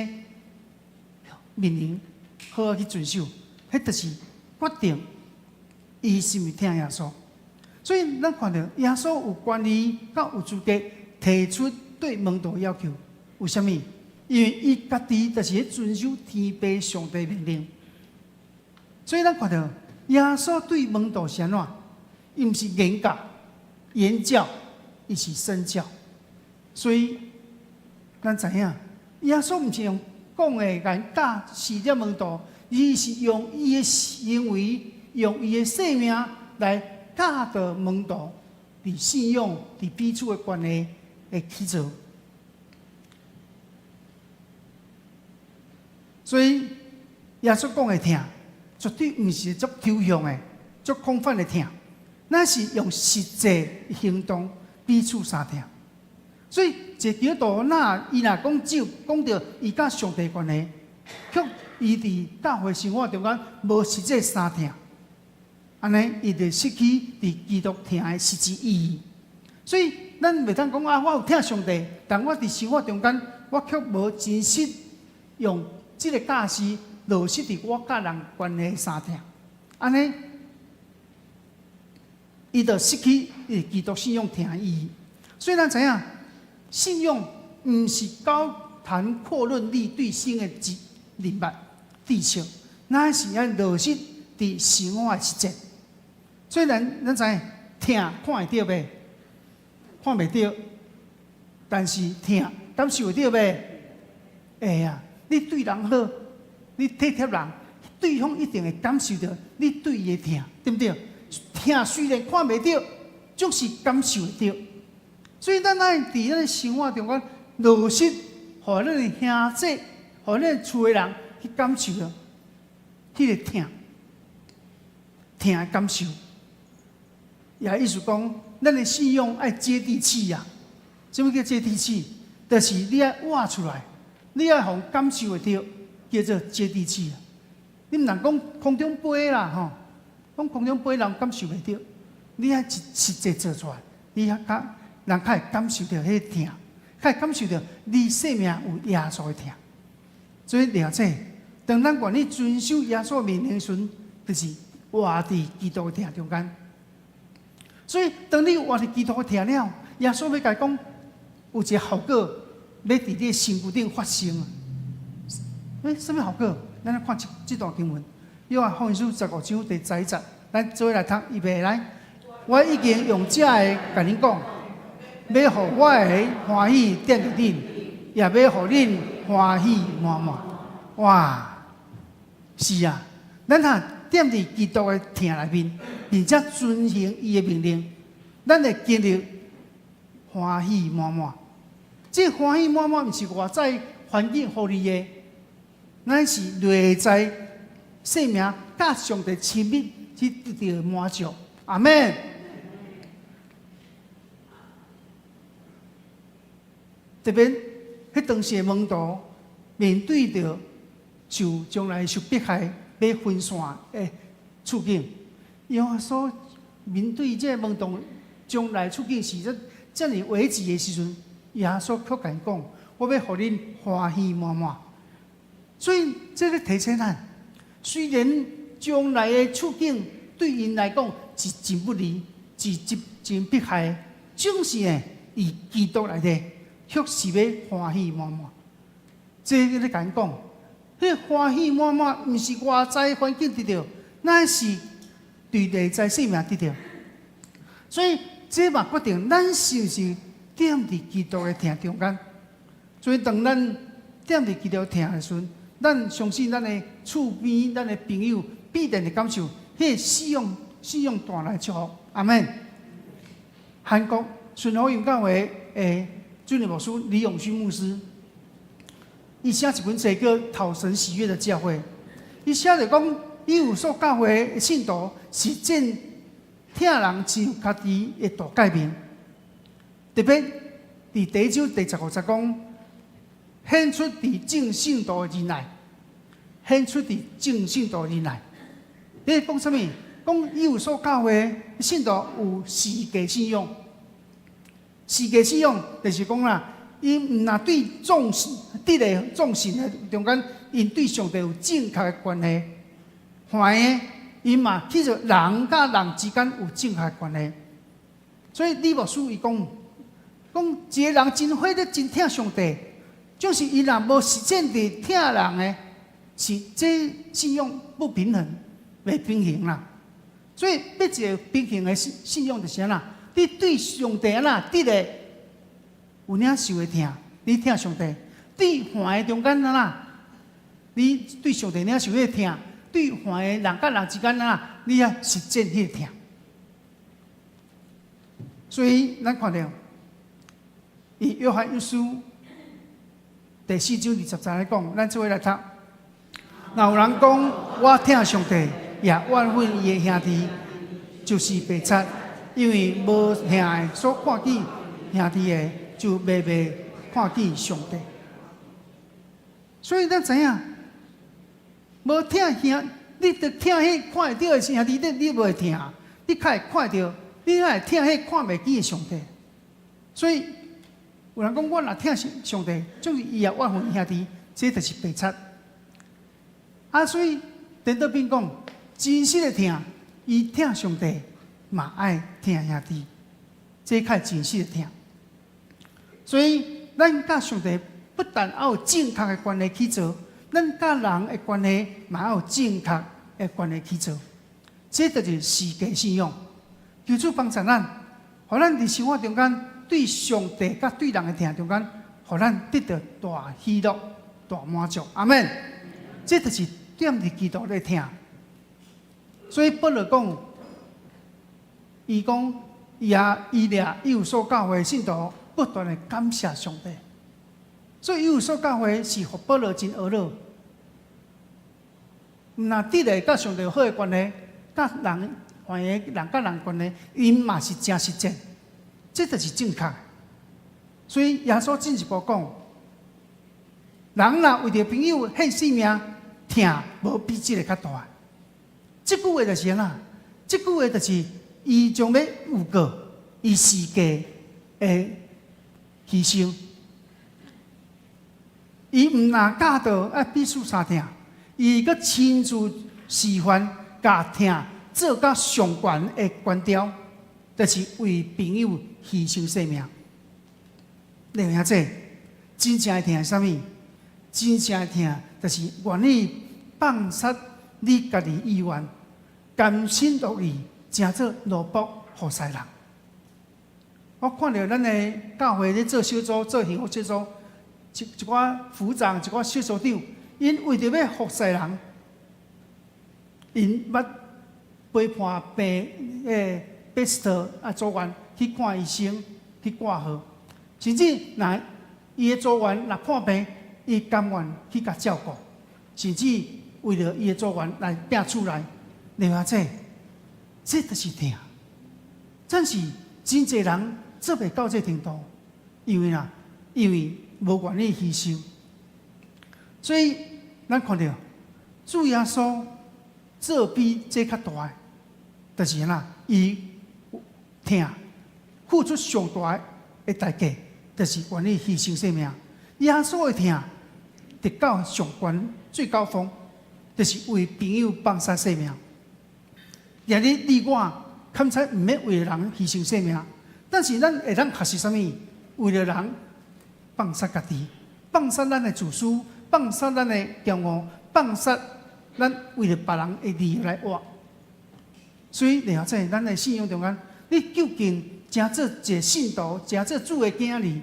命令，好好去遵守？彼就是決定伊是毋是疼耶穌。所以咱看著耶穌有權利佮有資格提出對門徒要求，為啥物？因為伊家己就是咧遵守天父上帝命令。所以咱看著耶穌對門徒是按怎？伊毋是言教、言教，伊是身教。所以咱知影，耶穌毋是用講的來教示這門徒，而是用伊的行為、用伊的生命來教導門徒，佇信仰、佇彼此的關係會去做。所以耶穌講的疼，絕對毋是足抽象的、足空泛的疼，乃是用實際行動彼此相疼。所以，一個基督徒，若伊若講只有講著伊佮上帝關係，卻伊佇教會生活中間無實際相疼，按呢伊就失去佇基督疼的實際意義。所以，咱袂當講啊，我有疼上帝，但我佇生活中間，我卻無真實用這个教示落實佇我佮人關係相疼，按呢，伊就失去佇基督信仰疼的意義。所以咱知影，信仰毋是高談闊論你對神的知認捌知識，乃是愛落實佇生活的實踐。所以咱知影疼看會著袂？看袂著，但是疼感受會著袂？會啊！你對人好，你體貼人，對方一定會感受著你對伊的疼，對毋對？疼雖然看袂著，總是感受會著。所以咱愛佇咱生活中間落實，予咱的兄弟、予咱厝的人去感受著彼个疼，疼的感受。也意思講，咱的信仰愛接地氣啊！啥物叫接地氣？就是你愛活出來，你愛予人感受會著，叫做接地氣啊！你毋通講空中飛啦吼，講空中飛人感受袂著，你愛實實際做出來，你較較人較會感受著彼个疼，較會感受著你生命有耶穌的疼。所以了解，當咱願意遵守耶穌命令時陣，就是活佇基督的疼中間。所以，當你活佇基督的疼了，耶穌欲共你講，有一个效果欲佇你的身軀頂發生。欸，啥物效果？咱來看這這段經文，約翰福音書15章第11節，咱做伙來讀，預備來。我已經用這个共恁講，欲予我的歡喜踮佇恁，也欲予恁歡喜滿滿。哇，是啊，咱若踮佇基督的疼內面，並且遵行伊的命令，咱會經歷歡喜滿滿。這歡喜滿滿毋是外在環境予你的，咱是內在生命佮上帝親密去得著滿足。阿們。特別彼當時的門徒面對著受將來受迫害、欲分散的處境，耶穌面對這個門徒將來處境是這遮爾危急的時陣，耶穌卻共𪜶講：我欲予恁歡喜滿滿。所以這咧提醒咱，雖然將來的處境對𪜶來講是真不利，是真真迫害，總是呢，佇基督內底，卻是欲歡喜滿滿。這咧共𪜶講，彼個歡喜滿滿，毋是外在環境得著，乃是對內在生命得著。所以這嘛決定咱是毋是踮佇基督的疼中間。所以當咱踮佇基督疼的時陣，咱相信咱的厝邊、咱的朋友必然會感受彼個信仰、信仰帶來祝福。阿們。韓國順福音教會的主任牧師李永勳牧師，伊寫一本冊叫《討神喜悅的教會》，伊寫著講，以弗所教會的信徒實踐疼人親像家己的大誡命，特別佇第一章第15節講，顯出佇眾聖徒的仁愛，顯出佇眾聖徒的仁愛。你講啥物？講以弗所教會信徒有四個信仰，四個信仰就是講啦，𪜶毋若對眾信，佇咧眾信的中間，𪜶對上帝有正確的關係，反的，𪜶嘛去做人佮人之間有正確的關係。所以李牧師伊講，講一個人真火熱、真疼上帝，就是伊若無實踐佇疼人的，是這信仰不平衡、袂平衡啦。所以，欲一个平衡的信信仰就是按怎？你對上帝按怎？佇咧有領受的疼，你疼上帝；對凡的中間按怎？你對上帝領受彼个疼，對凡的人佮人之間按怎？你愛實踐彼个疼。所以，咱看著，佇約翰一書第4章20節來講，咱做伙來讀。若有人講我疼上帝，也怨恨伊的兄弟，就是白賊，因為無疼愛所看見兄弟的，就袂袂看見上帝。所以咱知影，無疼兄，你著疼彼看會著的兄弟，你你無會疼，你較會看著，你較會疼彼看袂見的上帝。所以有人講，我若疼上上帝，總是伊也怨恨兄弟，這就是白賊。啊，所以陳德斌講，真實的疼，伊疼上帝，嘛愛疼兄弟，這較真實的疼。所以，咱佮上帝不但愛有正確的關係去做，咱佮人的關係嘛愛有正確的關係去做。這就是實際信仰。求主幫助咱，予咱佇生活中間對上帝佮對人的疼中間，予咱得著大喜樂、大滿足。阿們。這就是踮佇基督的疼。所以保羅講，伊講伊也伊掠以弗所教會信徒不斷的感謝上帝。所以以弗所教會是予保羅真懊惱。毋若得來佮上帝有好的關係，佮人凡的人佮人關係，𪜶嘛是誠實踐，這就是正確。所以耶穌進一步講，人若為著朋友獻性命，疼無比這个較大。這句話就是按怎？這句話就是伊將欲預告伊十架的犧牲。伊毋若教導愛彼此相疼，伊閣親自示範，共疼做到上懸的關照，就是為朋友犧牲性命。你有影這真正的疼是啥物？真正的疼就是願意放殺你家己意願，甘心樂意，成做奴僕服侍人。我看著咱的教會咧做小組、做幸福小組，一寡組長、一寡小組長，𪜶為著欲服侍人，𪜶捌陪伴病的 best 啊組員去看醫生、去掛號，甚至若伊的組員若破病，伊甘願去共照顧，甚至為著伊的組員來摒厝內，你話這，這就是疼。真是真濟人做袂到這程度，因為啦，因為無願意犧牲。所以咱看著主耶穌做比這較大的，就是按怎？伊疼付出上大的代價，就是願意犧牲性命。耶穌的疼達到上懸最高峰，就是為朋友放殺性命。今日你我堪才毋免為著人犧牲性命，但是咱會當學習啥物？為著人放殺家己，放殺咱的自私，放殺咱的驕傲，放殺咱為著別人的利益來活。所以，了解咱的信仰中間，你究竟成做一个信徒，成做主的囝兒，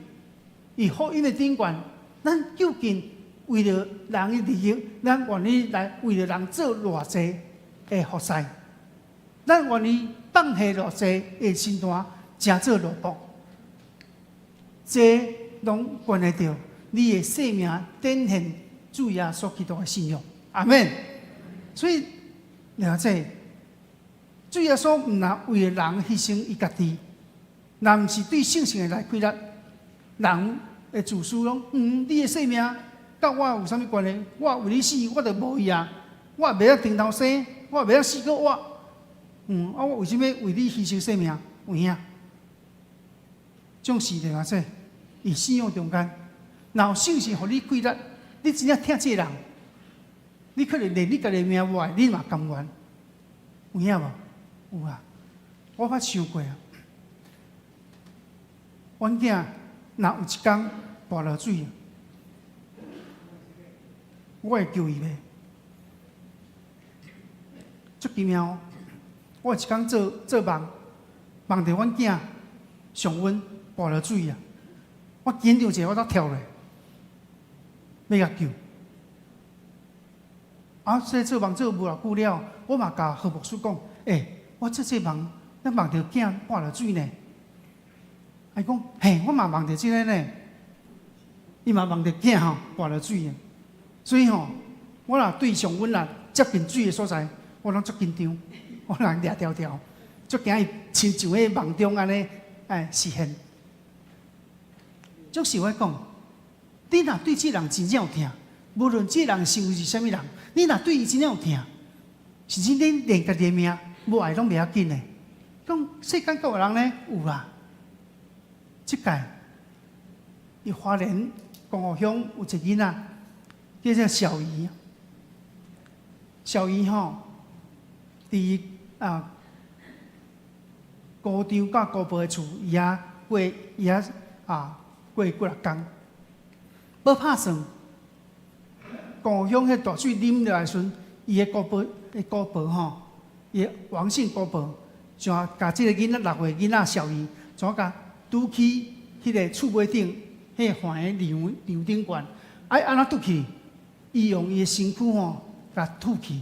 佇福音的頂懸，咱究竟為著人的利益，咱願意來為著人做偌濟的服侍？咱願意放下偌濟的身段，成做奴僕？這攏關係著你的生命展現主耶穌基督的信仰。阿們。所以了解，主耶穌毋若為著人犧牲伊家己，若毋是對聖性的來氣力，人的自私講，你的性命佮我有啥物關係？我為你死，我就無去啊！我袂曉重頭生，我袂曉死閣活。啊，我為啥物為你犧牲性命？有影？總是了解，佇信仰中間，若有聖神予你氣力，你真正疼這個人，你可能連你家己的命無愛，你嘛甘願。有影無？有啊！我捌想過啊。阮囝若有一工跋落水，我會救伊袂？足奇妙！我有一工做做夢，夢著阮囝上溫跋落水啊！我緊張一下，我才跳落，欲共救。啊，這做夢做無偌久了，我嘛共何牧師講，欸，我做這夢，咱夢著囝跋落水呢。伊講，嘿，我嘛夢著這个呢。伊嘛夢著囝吼跋落水。所以吼，我若對上阮若接近水的所在，我攏足緊張，我人掠條條，足驚伊親像彼夢中按呢，哎實現。就是我講，你若對這人真正有疼，無論這人成為是啥物人，你若對伊真正有疼，甚至你連家己的命無愛攏袂要緊的。講世間閣有人呢？有啊。這屆，佇花蓮光復鄉有一個囡仔，叫做小怡。小怡吼，佇啊姑丈佮姑婆的厝，伊遐過伊遐啊過幾若工，無拍算。光復鄉彼大水啉落來時陣，伊的姑婆的姑婆吼，伊的王姓姑婆，就共這个囡仔6歲囡仔小怡，怎共拄去彼个厝尾頂，彼個橫的梁梁頂懸，啊按怎拄去？伊用伊的身軀吼，共吐去，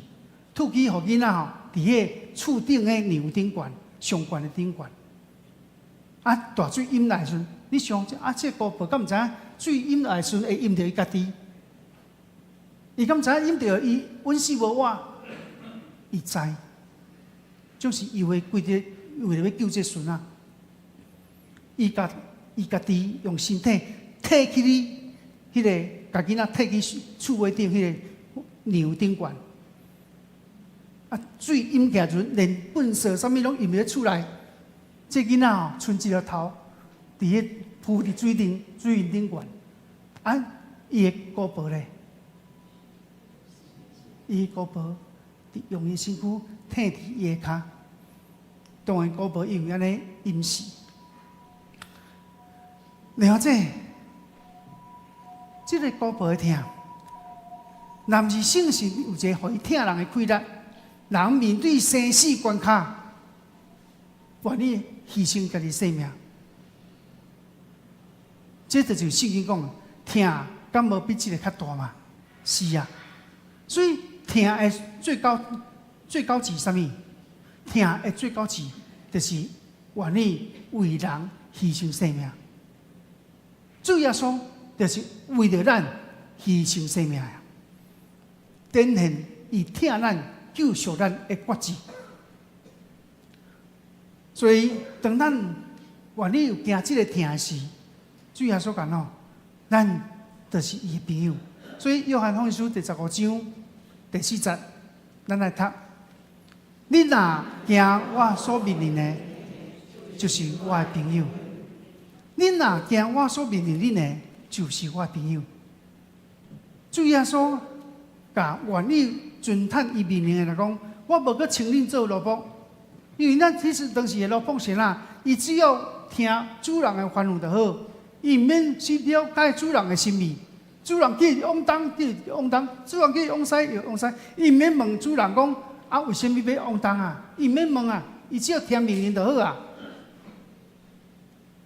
吐去予囡仔吼，佇彼個厝頂的梁頂懸，上懸的頂懸。啊，大水淹來的時陣，你想啊，這個姑婆敢毋知影水淹來的時陣會淹著伊家己？伊敢知影淹著伊穩死無活？伊知，就是伊為規個為著欲救這孫仔，伊共伊家己用身體退去彼個，共囡仔退去厝尾頂彼個梁頂懸。啊，水淹起來時陣，連糞埽啥物攏淹入厝內。這囡仔吼，賰一個頭，佇彼浮佇水頂水面頂懸。啊，伊的姑婆咧，伊的姑婆佇用伊身軀挺佇伊的跤，當然姑婆因為按呢淹死。了解，這個姑婆的疼，若毋是聖神有一個予伊疼人的氣力，人面對生死關卡，願意犧牲家己性命。這就是聖經講的，疼敢無比這個較大嗎？是啊，所以疼的最高最高級啥物？疼的最高級就是願意為人犧牲性命。主耶穌就是為著咱犧牲性命啊！展現伊疼咱、救贖咱的決志。所以，當咱願意有行這個疼時，主耶穌講哦，咱就是伊的朋友。所以，約翰福音書第15章第4節，咱來讀：恁若行我所命令的，就是我的朋友；恁若行我所命令恁的，就是我的朋友。主耶穌共願意遵趁伊命令的來講，我無閣稱恁做奴僕，因為咱其實當時的奴僕是啥？伊只要聽主人的吩咐就好，伊毋免去了解主人的心意。主人叫伊往東，就往東；主人叫伊往西，就往西。伊毋免問主人講啊，為啥物欲往東啊？伊毋免問啊，伊只要聽命令就好啊。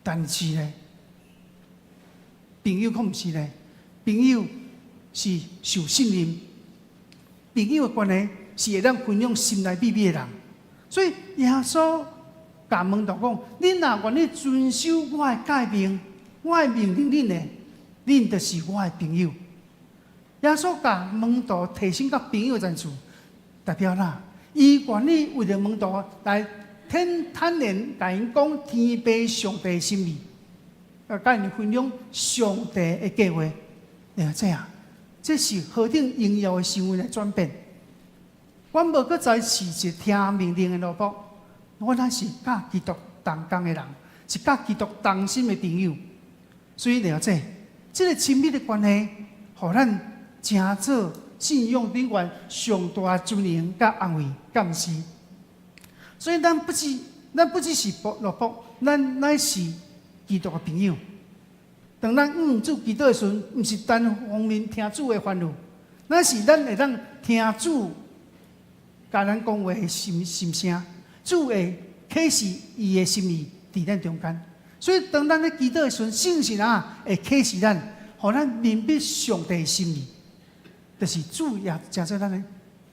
但是呢，朋友可毋是呢，朋友是受信任，朋友的關係是會當分享心內秘密的人。所以耶穌共門徒講：恁若願意遵守我的誡命，我的命令恁的，恁就是我的朋友。耶穌共門徒提升到朋友的層次，代表啥？伊願意為著門徒來坦坦然共𪜶講天父上帝的心意，共𪜶分享上帝的計劃。了解啊？這是何等榮耀的身份的轉變。阮無閣再是一個聽命令的奴僕，阮乃是佮基督同工的人，是佮基督同心的朋友。所以了解，這個親密的關係，予咱成做信仰頂懸上大尊榮佮安慰感謝。所以咱不只是奴僕，咱乃是基督的朋友。當咱向主祈禱的時陣，毋是單方面聽主的吩咐，乃是咱會當聽主共咱講話的心心聲，主會啟示伊的心意佇咱中間。所以當咱咧祈禱的時陣，聖神啊會啟示咱，予咱明白上帝的心意，就是主也成做咱的，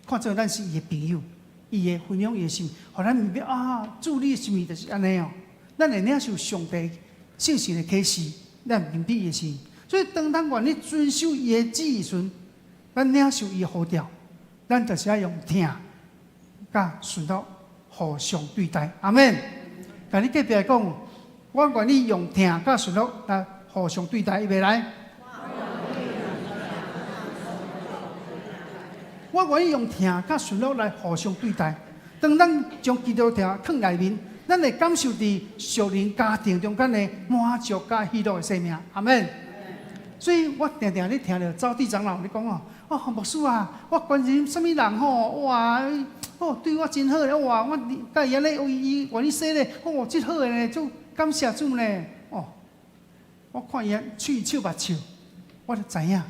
看做咱是伊的朋友，伊會分享伊的心，予咱明白啊，主你的心意就是按呢哦。咱會領受上帝聖神的啟示，咱明白伊的心。所以當咱願意遵守伊的旨意時，咱領受伊的呼召，咱就是愛用疼佮順服互相對待。阿們。共你隔壁講，我願意用疼佮順服來互相對待，預備來。我願意用疼佮順服來互相對待。當咱將基督疼囥內面，咱會感受佇屬靈家庭中間的滿足佮喜樂的生命。阿們。所以我定定咧聽著趙弟長老咧講哦，哦牧師啊，我關心啥物人吼，哇，哦對我真好咧，哇，我佮伊按呢，伊伊願意洗咧，哦，這好的呢，足感謝主呢，哦，我看伊喙笑目笑，我就知影，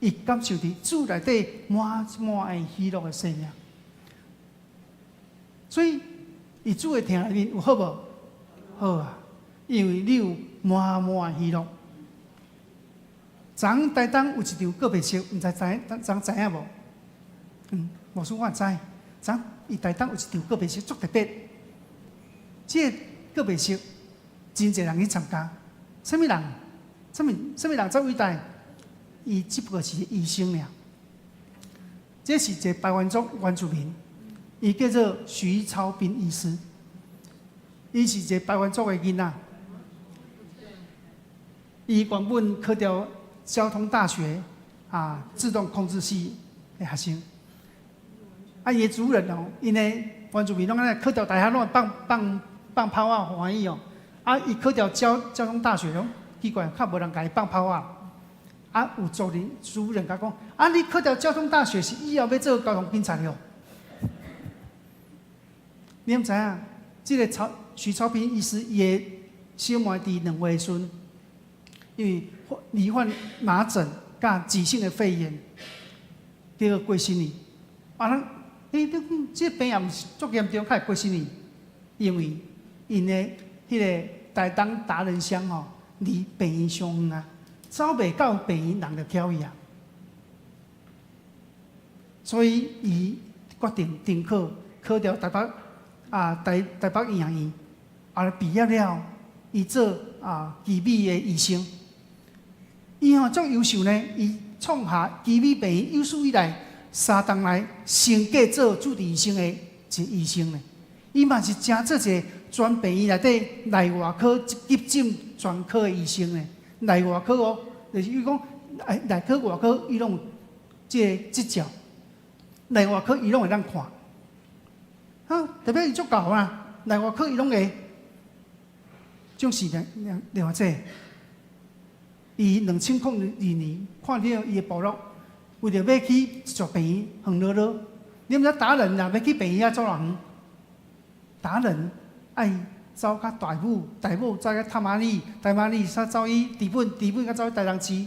伊感受佇主內底滿滿的喜樂的生命。所以，佇主的疼內面有好無？好啊，因為你有滿滿喜樂。昨台東有一場告別式，毋知知昨知影無？牧師我知。昨伊台東有一場告別式，足特別。這個告別式真濟人去參加，啥物人？啥物啥物人遮偉大？伊只不過是醫生爾。這是一個排灣族原住民，伊叫做徐超斌醫師。伊是一個排灣族的囡仔，伊原本考著交通大學啊，自動控制系的學生。啊，伊的主人哦，𪜶的原住民攏按呢考著大學攏會放放放炮仔歡喜哦。啊，伊考著交通大學攏奇怪，較無人共伊放炮仔。啊，有族人主人共講：啊，你考著交通大學是以後欲做交通警察喲？你毋知影？這個徐超斌醫師，伊的小妹佇2月時陣，因為罹患麻疹佮急性的肺炎，結果過身去。啊，咱欸，你講這個病也毋是足嚴重，較會過身去？因為𪜶的彼個台東達仁鄉吼，離病院傷遠啊，走袂到病院，人就翘去啊。所以伊決定重考，考著台北啊台北醫學院，啊畢業了，伊做啊奇美的醫生。伊吼足優秀呢，伊創下奇美病院有史以來三冬內先過做主治醫生的一個醫生呢。伊嘛是成做一個全病院內底內外科急診專科的醫生呢。內外科哦，就是伊講內科外科伊攏有這個執照，內外科伊攏會當看。啊，代表伊足𠢕啊，內外科伊攏會。總是另另外這，伊2002年看著伊的部落，為著欲去一座病院遠落落，你毋知達仁若欲去病院遐走偌遠？達仁愛走較大武，大武走到太麻里，太麻里煞走去知本，知本閣走去台東市，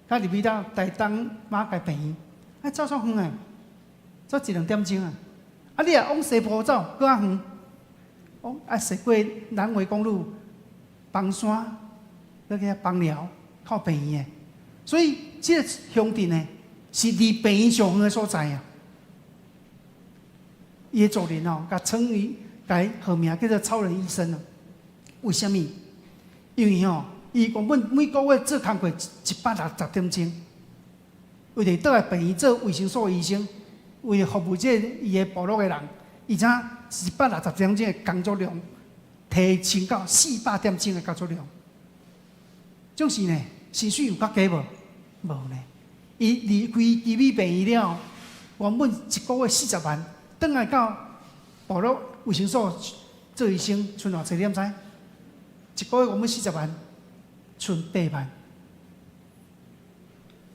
閣入去到台東馬偕病院，愛走煞遠的，走一兩點鐘啊！啊，你若往西部走，閣較遠，往愛踅過南迴公路、枋山，閣去遐枋寮靠病院的，所以這個鄉鎮呢，是離病院上遠的所在啊。伊的族人哦，共稱伊，共伊號名叫做超人醫生啊。為啥物？因為吼，伊原本每個月做工課160點鐘，為著倒來病院做衛生所醫生，為著服務這個伊的部落的人，伊才160點鐘的工作量提升到400點鐘的工作量。總是呢，薪水有較低無？無呢。伊離開奇美病院了，原本一個月40萬，轉來到部落衛生所做醫生，賰偌濟你敢知？一個月原本40萬，賰8萬。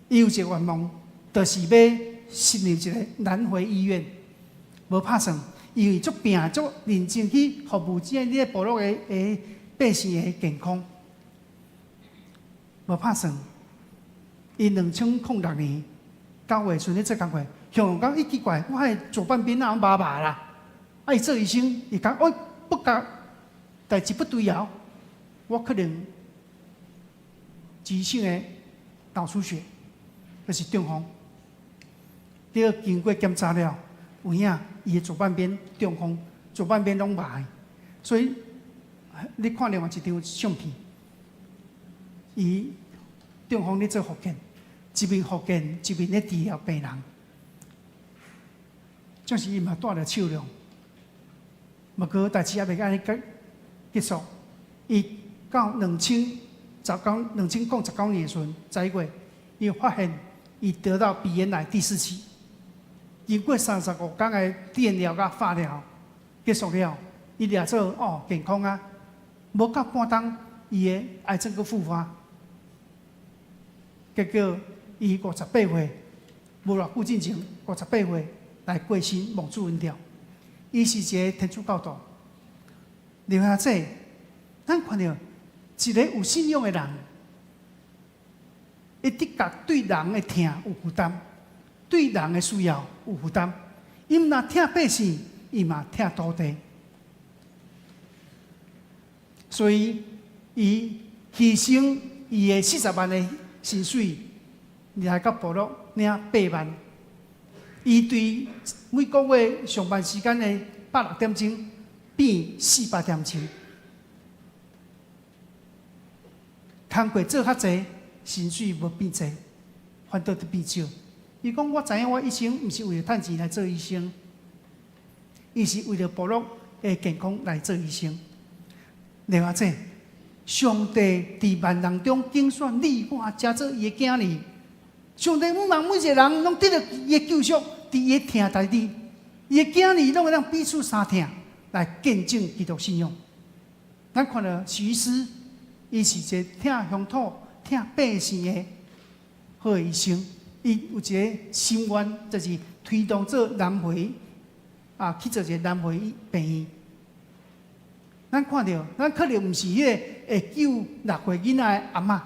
伊有一個願望，就是欲設立一個南迴醫院，無拍算，因為足拚足認真去服務這個部落的百姓的健康，無拍算。伊2006年9月陣咧做工課，向講伊奇怪，我的左半邊哪麻麻啦？啊，伊做醫生，伊講，哦，不覺代誌不對啊，我可能急性的腦出血，就是中風。結果經過檢查了，有影伊的左半邊中風，左半邊攏麻的，所以你看另外一張相片，伊中風咧做復健，一面復健一面咧治療病人，總是伊嘛帶著笑容。毋過代誌猶未按呢結束，伊到2019年的時陣，11月，伊發現伊得到鼻咽癌第四期，經過35天的電療佮化療結束了，伊掠做哦健康啊，無夠半冬，伊的癌症閣復發，結果伊58歲，無偌久進前，五十八歲來過身蒙主恩召。伊是一個天主教徒，留下這，咱看著一個有信仰的人，伊的確對人的疼有負擔，對人的需要有負擔。伊毋但疼百姓，伊嘛疼土地。所以，伊犧牲伊的40萬的薪水，來到部落領8萬。伊對每個月上班時間的160點鐘變400點鐘，工課做較濟，薪水無變濟，反倒佇變少。伊講，我知影我一生毋是為著趁錢來做醫生，伊是為著部落的健康來做醫生。另外者，上帝佇萬人中揀選你我，成做伊的囝兒。上帝向望每一個人攏得著伊的救贖，佇伊的疼內底，伊的囝兒攏會當彼此相疼，來見證基督信仰。咱看著許醫師，伊是一個疼鄉土、疼百姓的好醫生。伊有一個心願，就是推動做南迴啊，去做一個南迴病院。咱看著，咱可能毋是彼個會救6歲囡仔的阿嬤，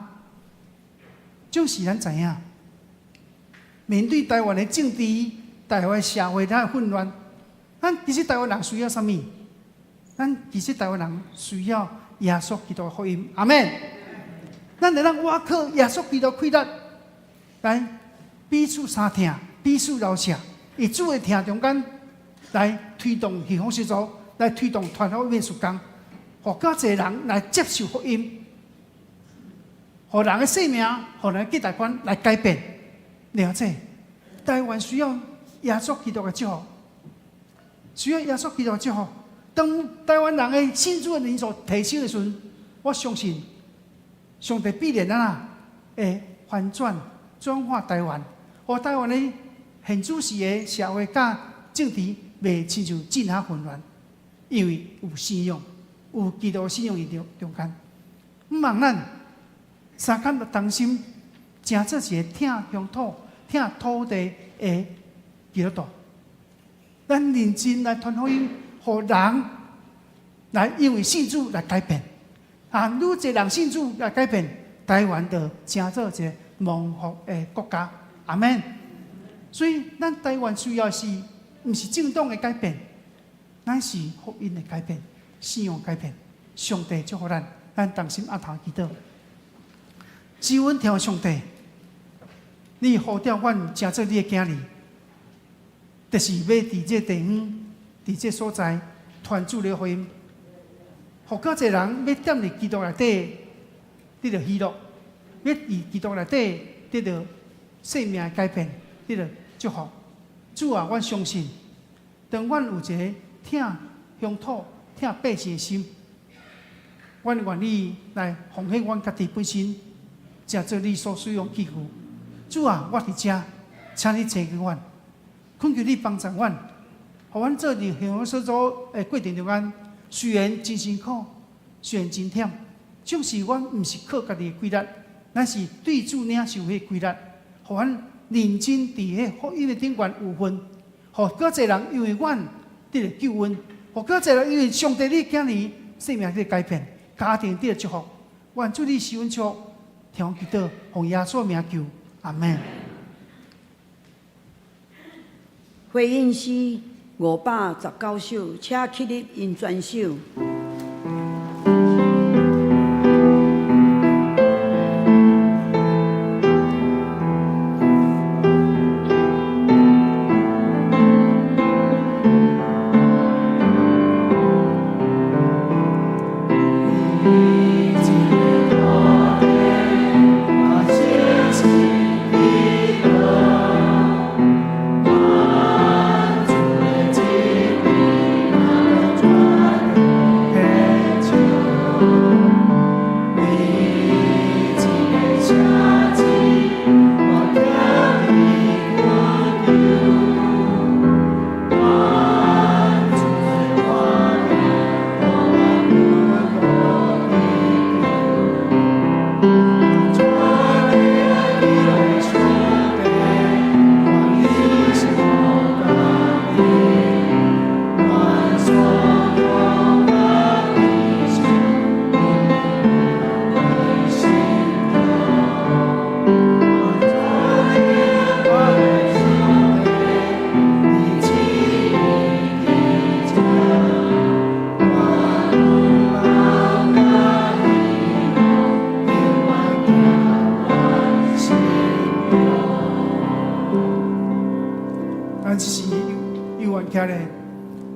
就是咱知影，面對台灣的政治、台灣社會的混亂，咱其實台灣人需要啥物？咱其實台灣人需要耶穌基督的福音。阿們。咱會當倚靠耶穌基督氣力來彼此相疼、彼此饒恕，佇主的疼中間來推動幸福小組，來推動傳福音事工，予較濟人來接受福音，予人的生命、予人的價值觀來改變。了解，台灣需要耶穌基督的祝福，需要耶穌基督的祝福。當台灣人的信主的人數提升的時陣，我相信上帝必然啊，會翻轉轉化台灣，予台灣的現主時的社會佮政治袂親像戰下混亂，因為有信仰，有基督信仰佇中間。毋望咱相崁同心，成做一個疼鄉土、疼土地的基督徒。咱認真來傳福音，予人來因為信主來改變。啊，愈濟人信主來改變，台灣就成做一個蒙福的國家。阿們。所以，咱台灣需要是，毋是政黨的改變，咱是福音的改變，信仰改變。上帝祝福咱，咱同心徛頭祈禱。主阮天父上帝，你呼召阮成做你的囝兒，就是欲佇這個地方，佇這所在傳主的福音，予較濟人欲踮佇基督內底得著喜樂，欲佇基督內底得著生命的改變，得著祝福。主啊，阮相信，當阮有一個疼鄉土、疼百姓的心，阮願意來奉獻阮家己本身，成做你所使用器具。主啊，我佇遮，請你差遣阮，懇求你幫助阮，予阮做佇幸福小組的過程中間，雖然真辛苦，雖然真忝，總是阮毋是靠家己的氣力，咱是對主領受彼個氣力，予阮認真佇彼福音的頂懸有份，予較濟人因為阮得著救恩，予較濟人因為上帝你囝兒生命得改變，家庭得祝福。願主你賜阮祝福，聽阮祈禱，奉耶穌名求，阿們。回應詩519首，請起立用全首。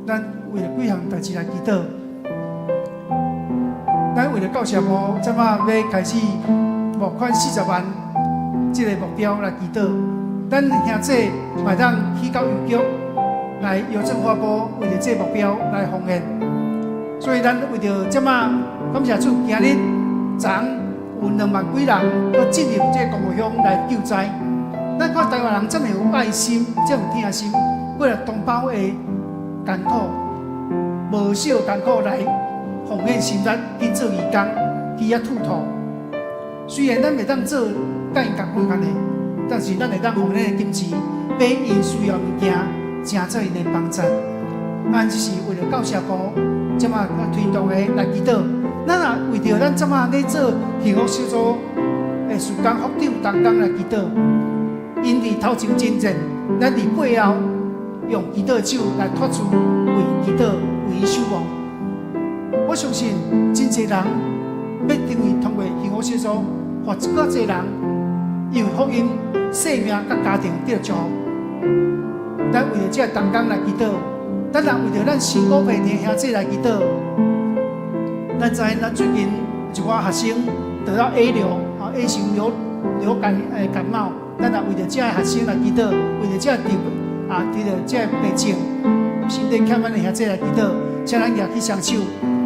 咱為著幾項代誌來祈禱。咱為著教社部，這擺欲開始募款四十萬這个目標來祈禱。咱兄姊嘛會當去到郵局來郵政發部，為著這个目標來奉獻。所以咱為著這擺感謝主，今日昨有2萬幾人閣進入這个光復鄉來救災。咱看台灣人這麼有愛心，這麼有疼心，為了同胞的艱苦，無少艱苦來奉獻心力去做義工，去遐吐土。雖然咱袂當做佮𪜶仝款的，但是咱會當奉獻的金錢買𪜶需要物件，成做𪜶的幫贊。咱只是為著教社部這擺推動的來祈禱。咱也為著咱這擺咧做幸福小組的事工副長同工來祈禱。𪜶佇頭前征戰，咱佇背後用祈禱手來托住，為祈禱，為𪜶守望。我相信真濟人欲成為通過幸福小組，予閣濟人因為福音、生命佮家庭得祝福。咱為著這个同工來祈禱，咱也為著咱新股坪的兄姊來祈禱。咱知影咱最近有一寡學生得到 A 流啊 A 型流感感冒，咱也為著這个學生來祈禱，為著這个病啊，為著這个病症，身體欠咱的兄姊來祈禱，請咱舉起雙手，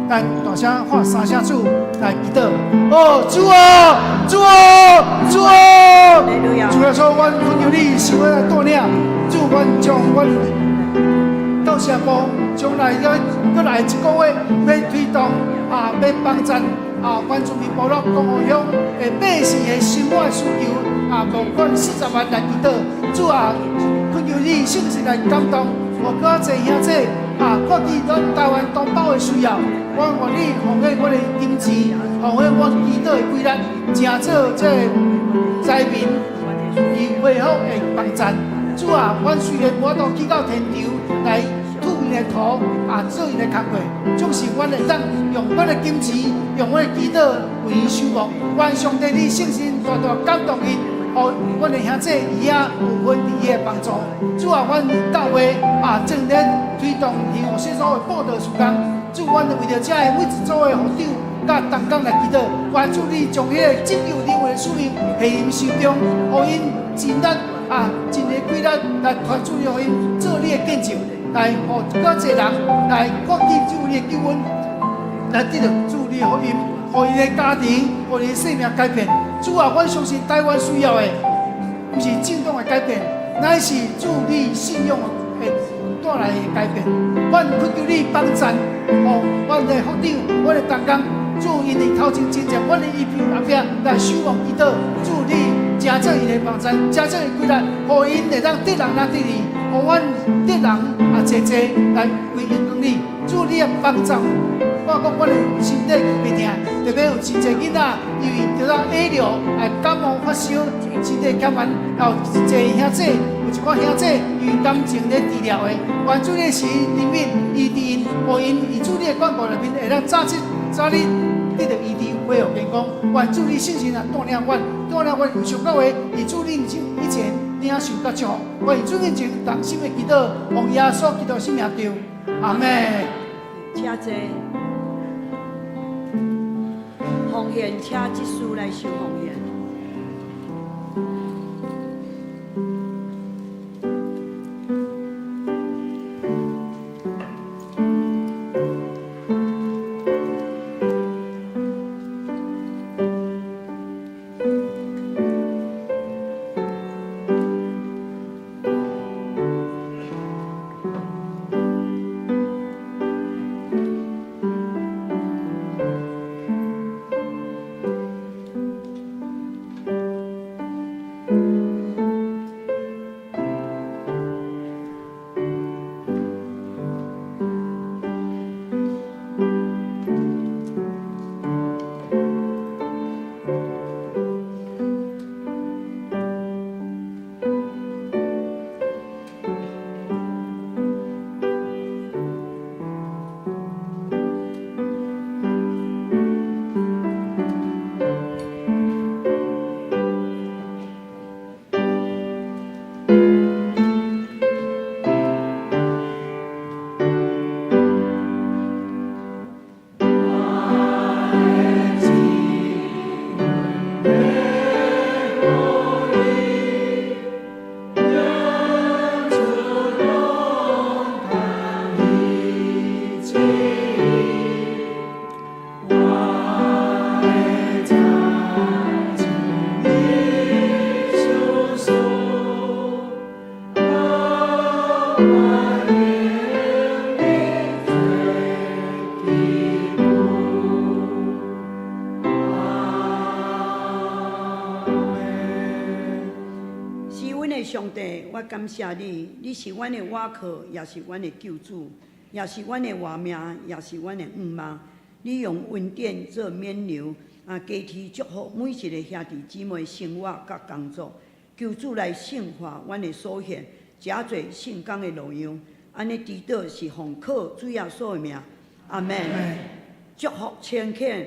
咱大聲喊三聲主來祈禱。哦，主啊，主啊，主啊！主耶穌，阮懇求你是阮的帶領，主，阮將阮教社部將來閣閣來一個月欲推動啊，欲幫贊啊，原住民部落光復鄉的百姓的生活需求啊，募款四十萬來祈禱。主啊，懇求你聖神來感動，予閣較濟兄姊啊，看見咱台灣同胞的需要，我願你奉獻我的金錢，奉獻我祈禱的規力，成做這个災民伊恢復的幫贊。主啊，阮雖然無法度去到天場來吐𪜶的土啊，做𪜶的工課，總是阮會當用阮的金錢，用阮的祈禱為𪜶守望。願上帝你聖神大大感動𪜶，予阮的兄姊伊仔有份佇伊的幫助。主啊，阮教會啊正咧推動幸福小組的布道事工。主，阮為著這个每一組的副長佮同工來祈禱，願主你將彼个拯救靈魂的使命下𪜶手中，予𪜶盡力啊，盡力規力來傳主，予𪜶做你的見證，來予閣濟人來看見主你的救恩，來得著主你的福音，予𪜶的家庭，予𪜶的生命改變。主啊，阮相信台灣需要的，毋是政黨的改變，乃是主你信仰的帶來的改變。阮懇求你幫贊，予阮的副長、阮的同工，主𪜶佇頭前征戰，阮佇伊後壁來守望祈禱。主你成做𪜶的幫贊，成做𪜶規力，予𪜶會當得人若得利，予阮得人也濟濟來歸榮光你。主你的幫助，我講阮的身體袂疼，特別有真濟囡仔因為得到 A 流，來感冒發燒，身體減慢，有真濟兄姊，有一寡兄姊因為感情咧治療的，願主你是憐憫醫治𪜶，予𪜶佇主你的眷顧內面會當早日早日得著醫治，恢復健康。願主你聖神來帶領阮，帶領阮有上到的，佇主你以前領受佮祝福。願主面前同心的祈禱，奉耶穌基督聖名求，阿們。請坐。奉獻，請執事來收奉獻。上帝，我感謝你，你是阮的倚靠，也是阮的救主，也是阮的活命，也是阮的向望。你用恩典做冕旒，加添祝福每一个兄弟姊妹生活佮工作。求主來聖化阮的所獻，成做聖工的路樣。按呢祈禱是奉靠主耶穌的名，阿門。祝福請獻。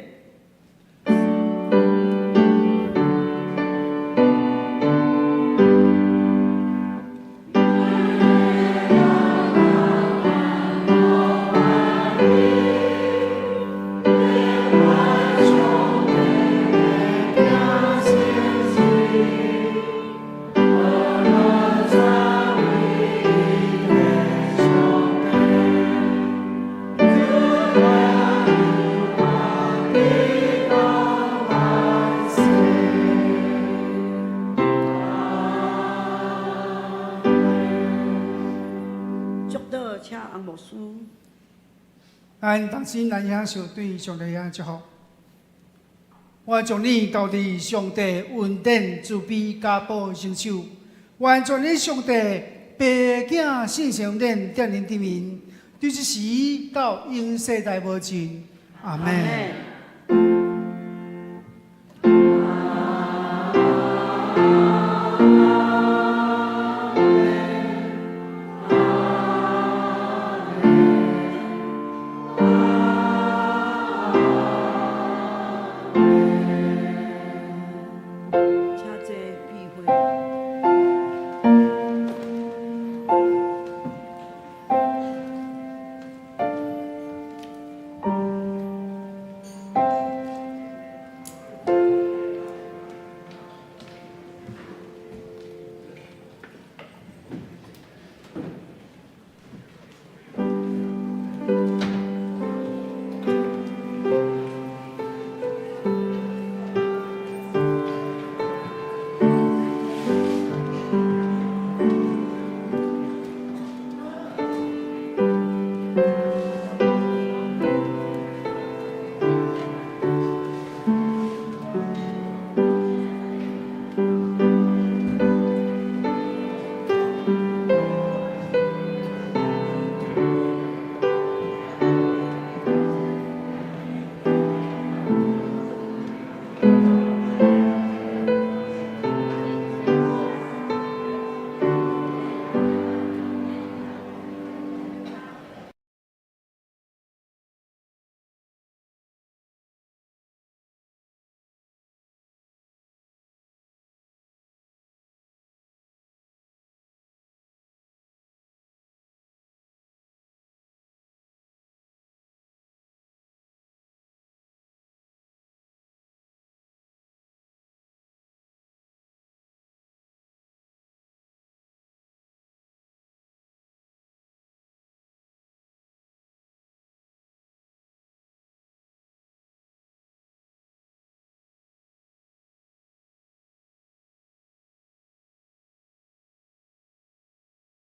祝禱，請洪牧師。咱同心來享受對上帝的祝福。我將你交佇上帝恩典慈悲加保聖手，願全能上帝父子聖神恩典踮恁頂面，對這時到永世代無盡。阿門。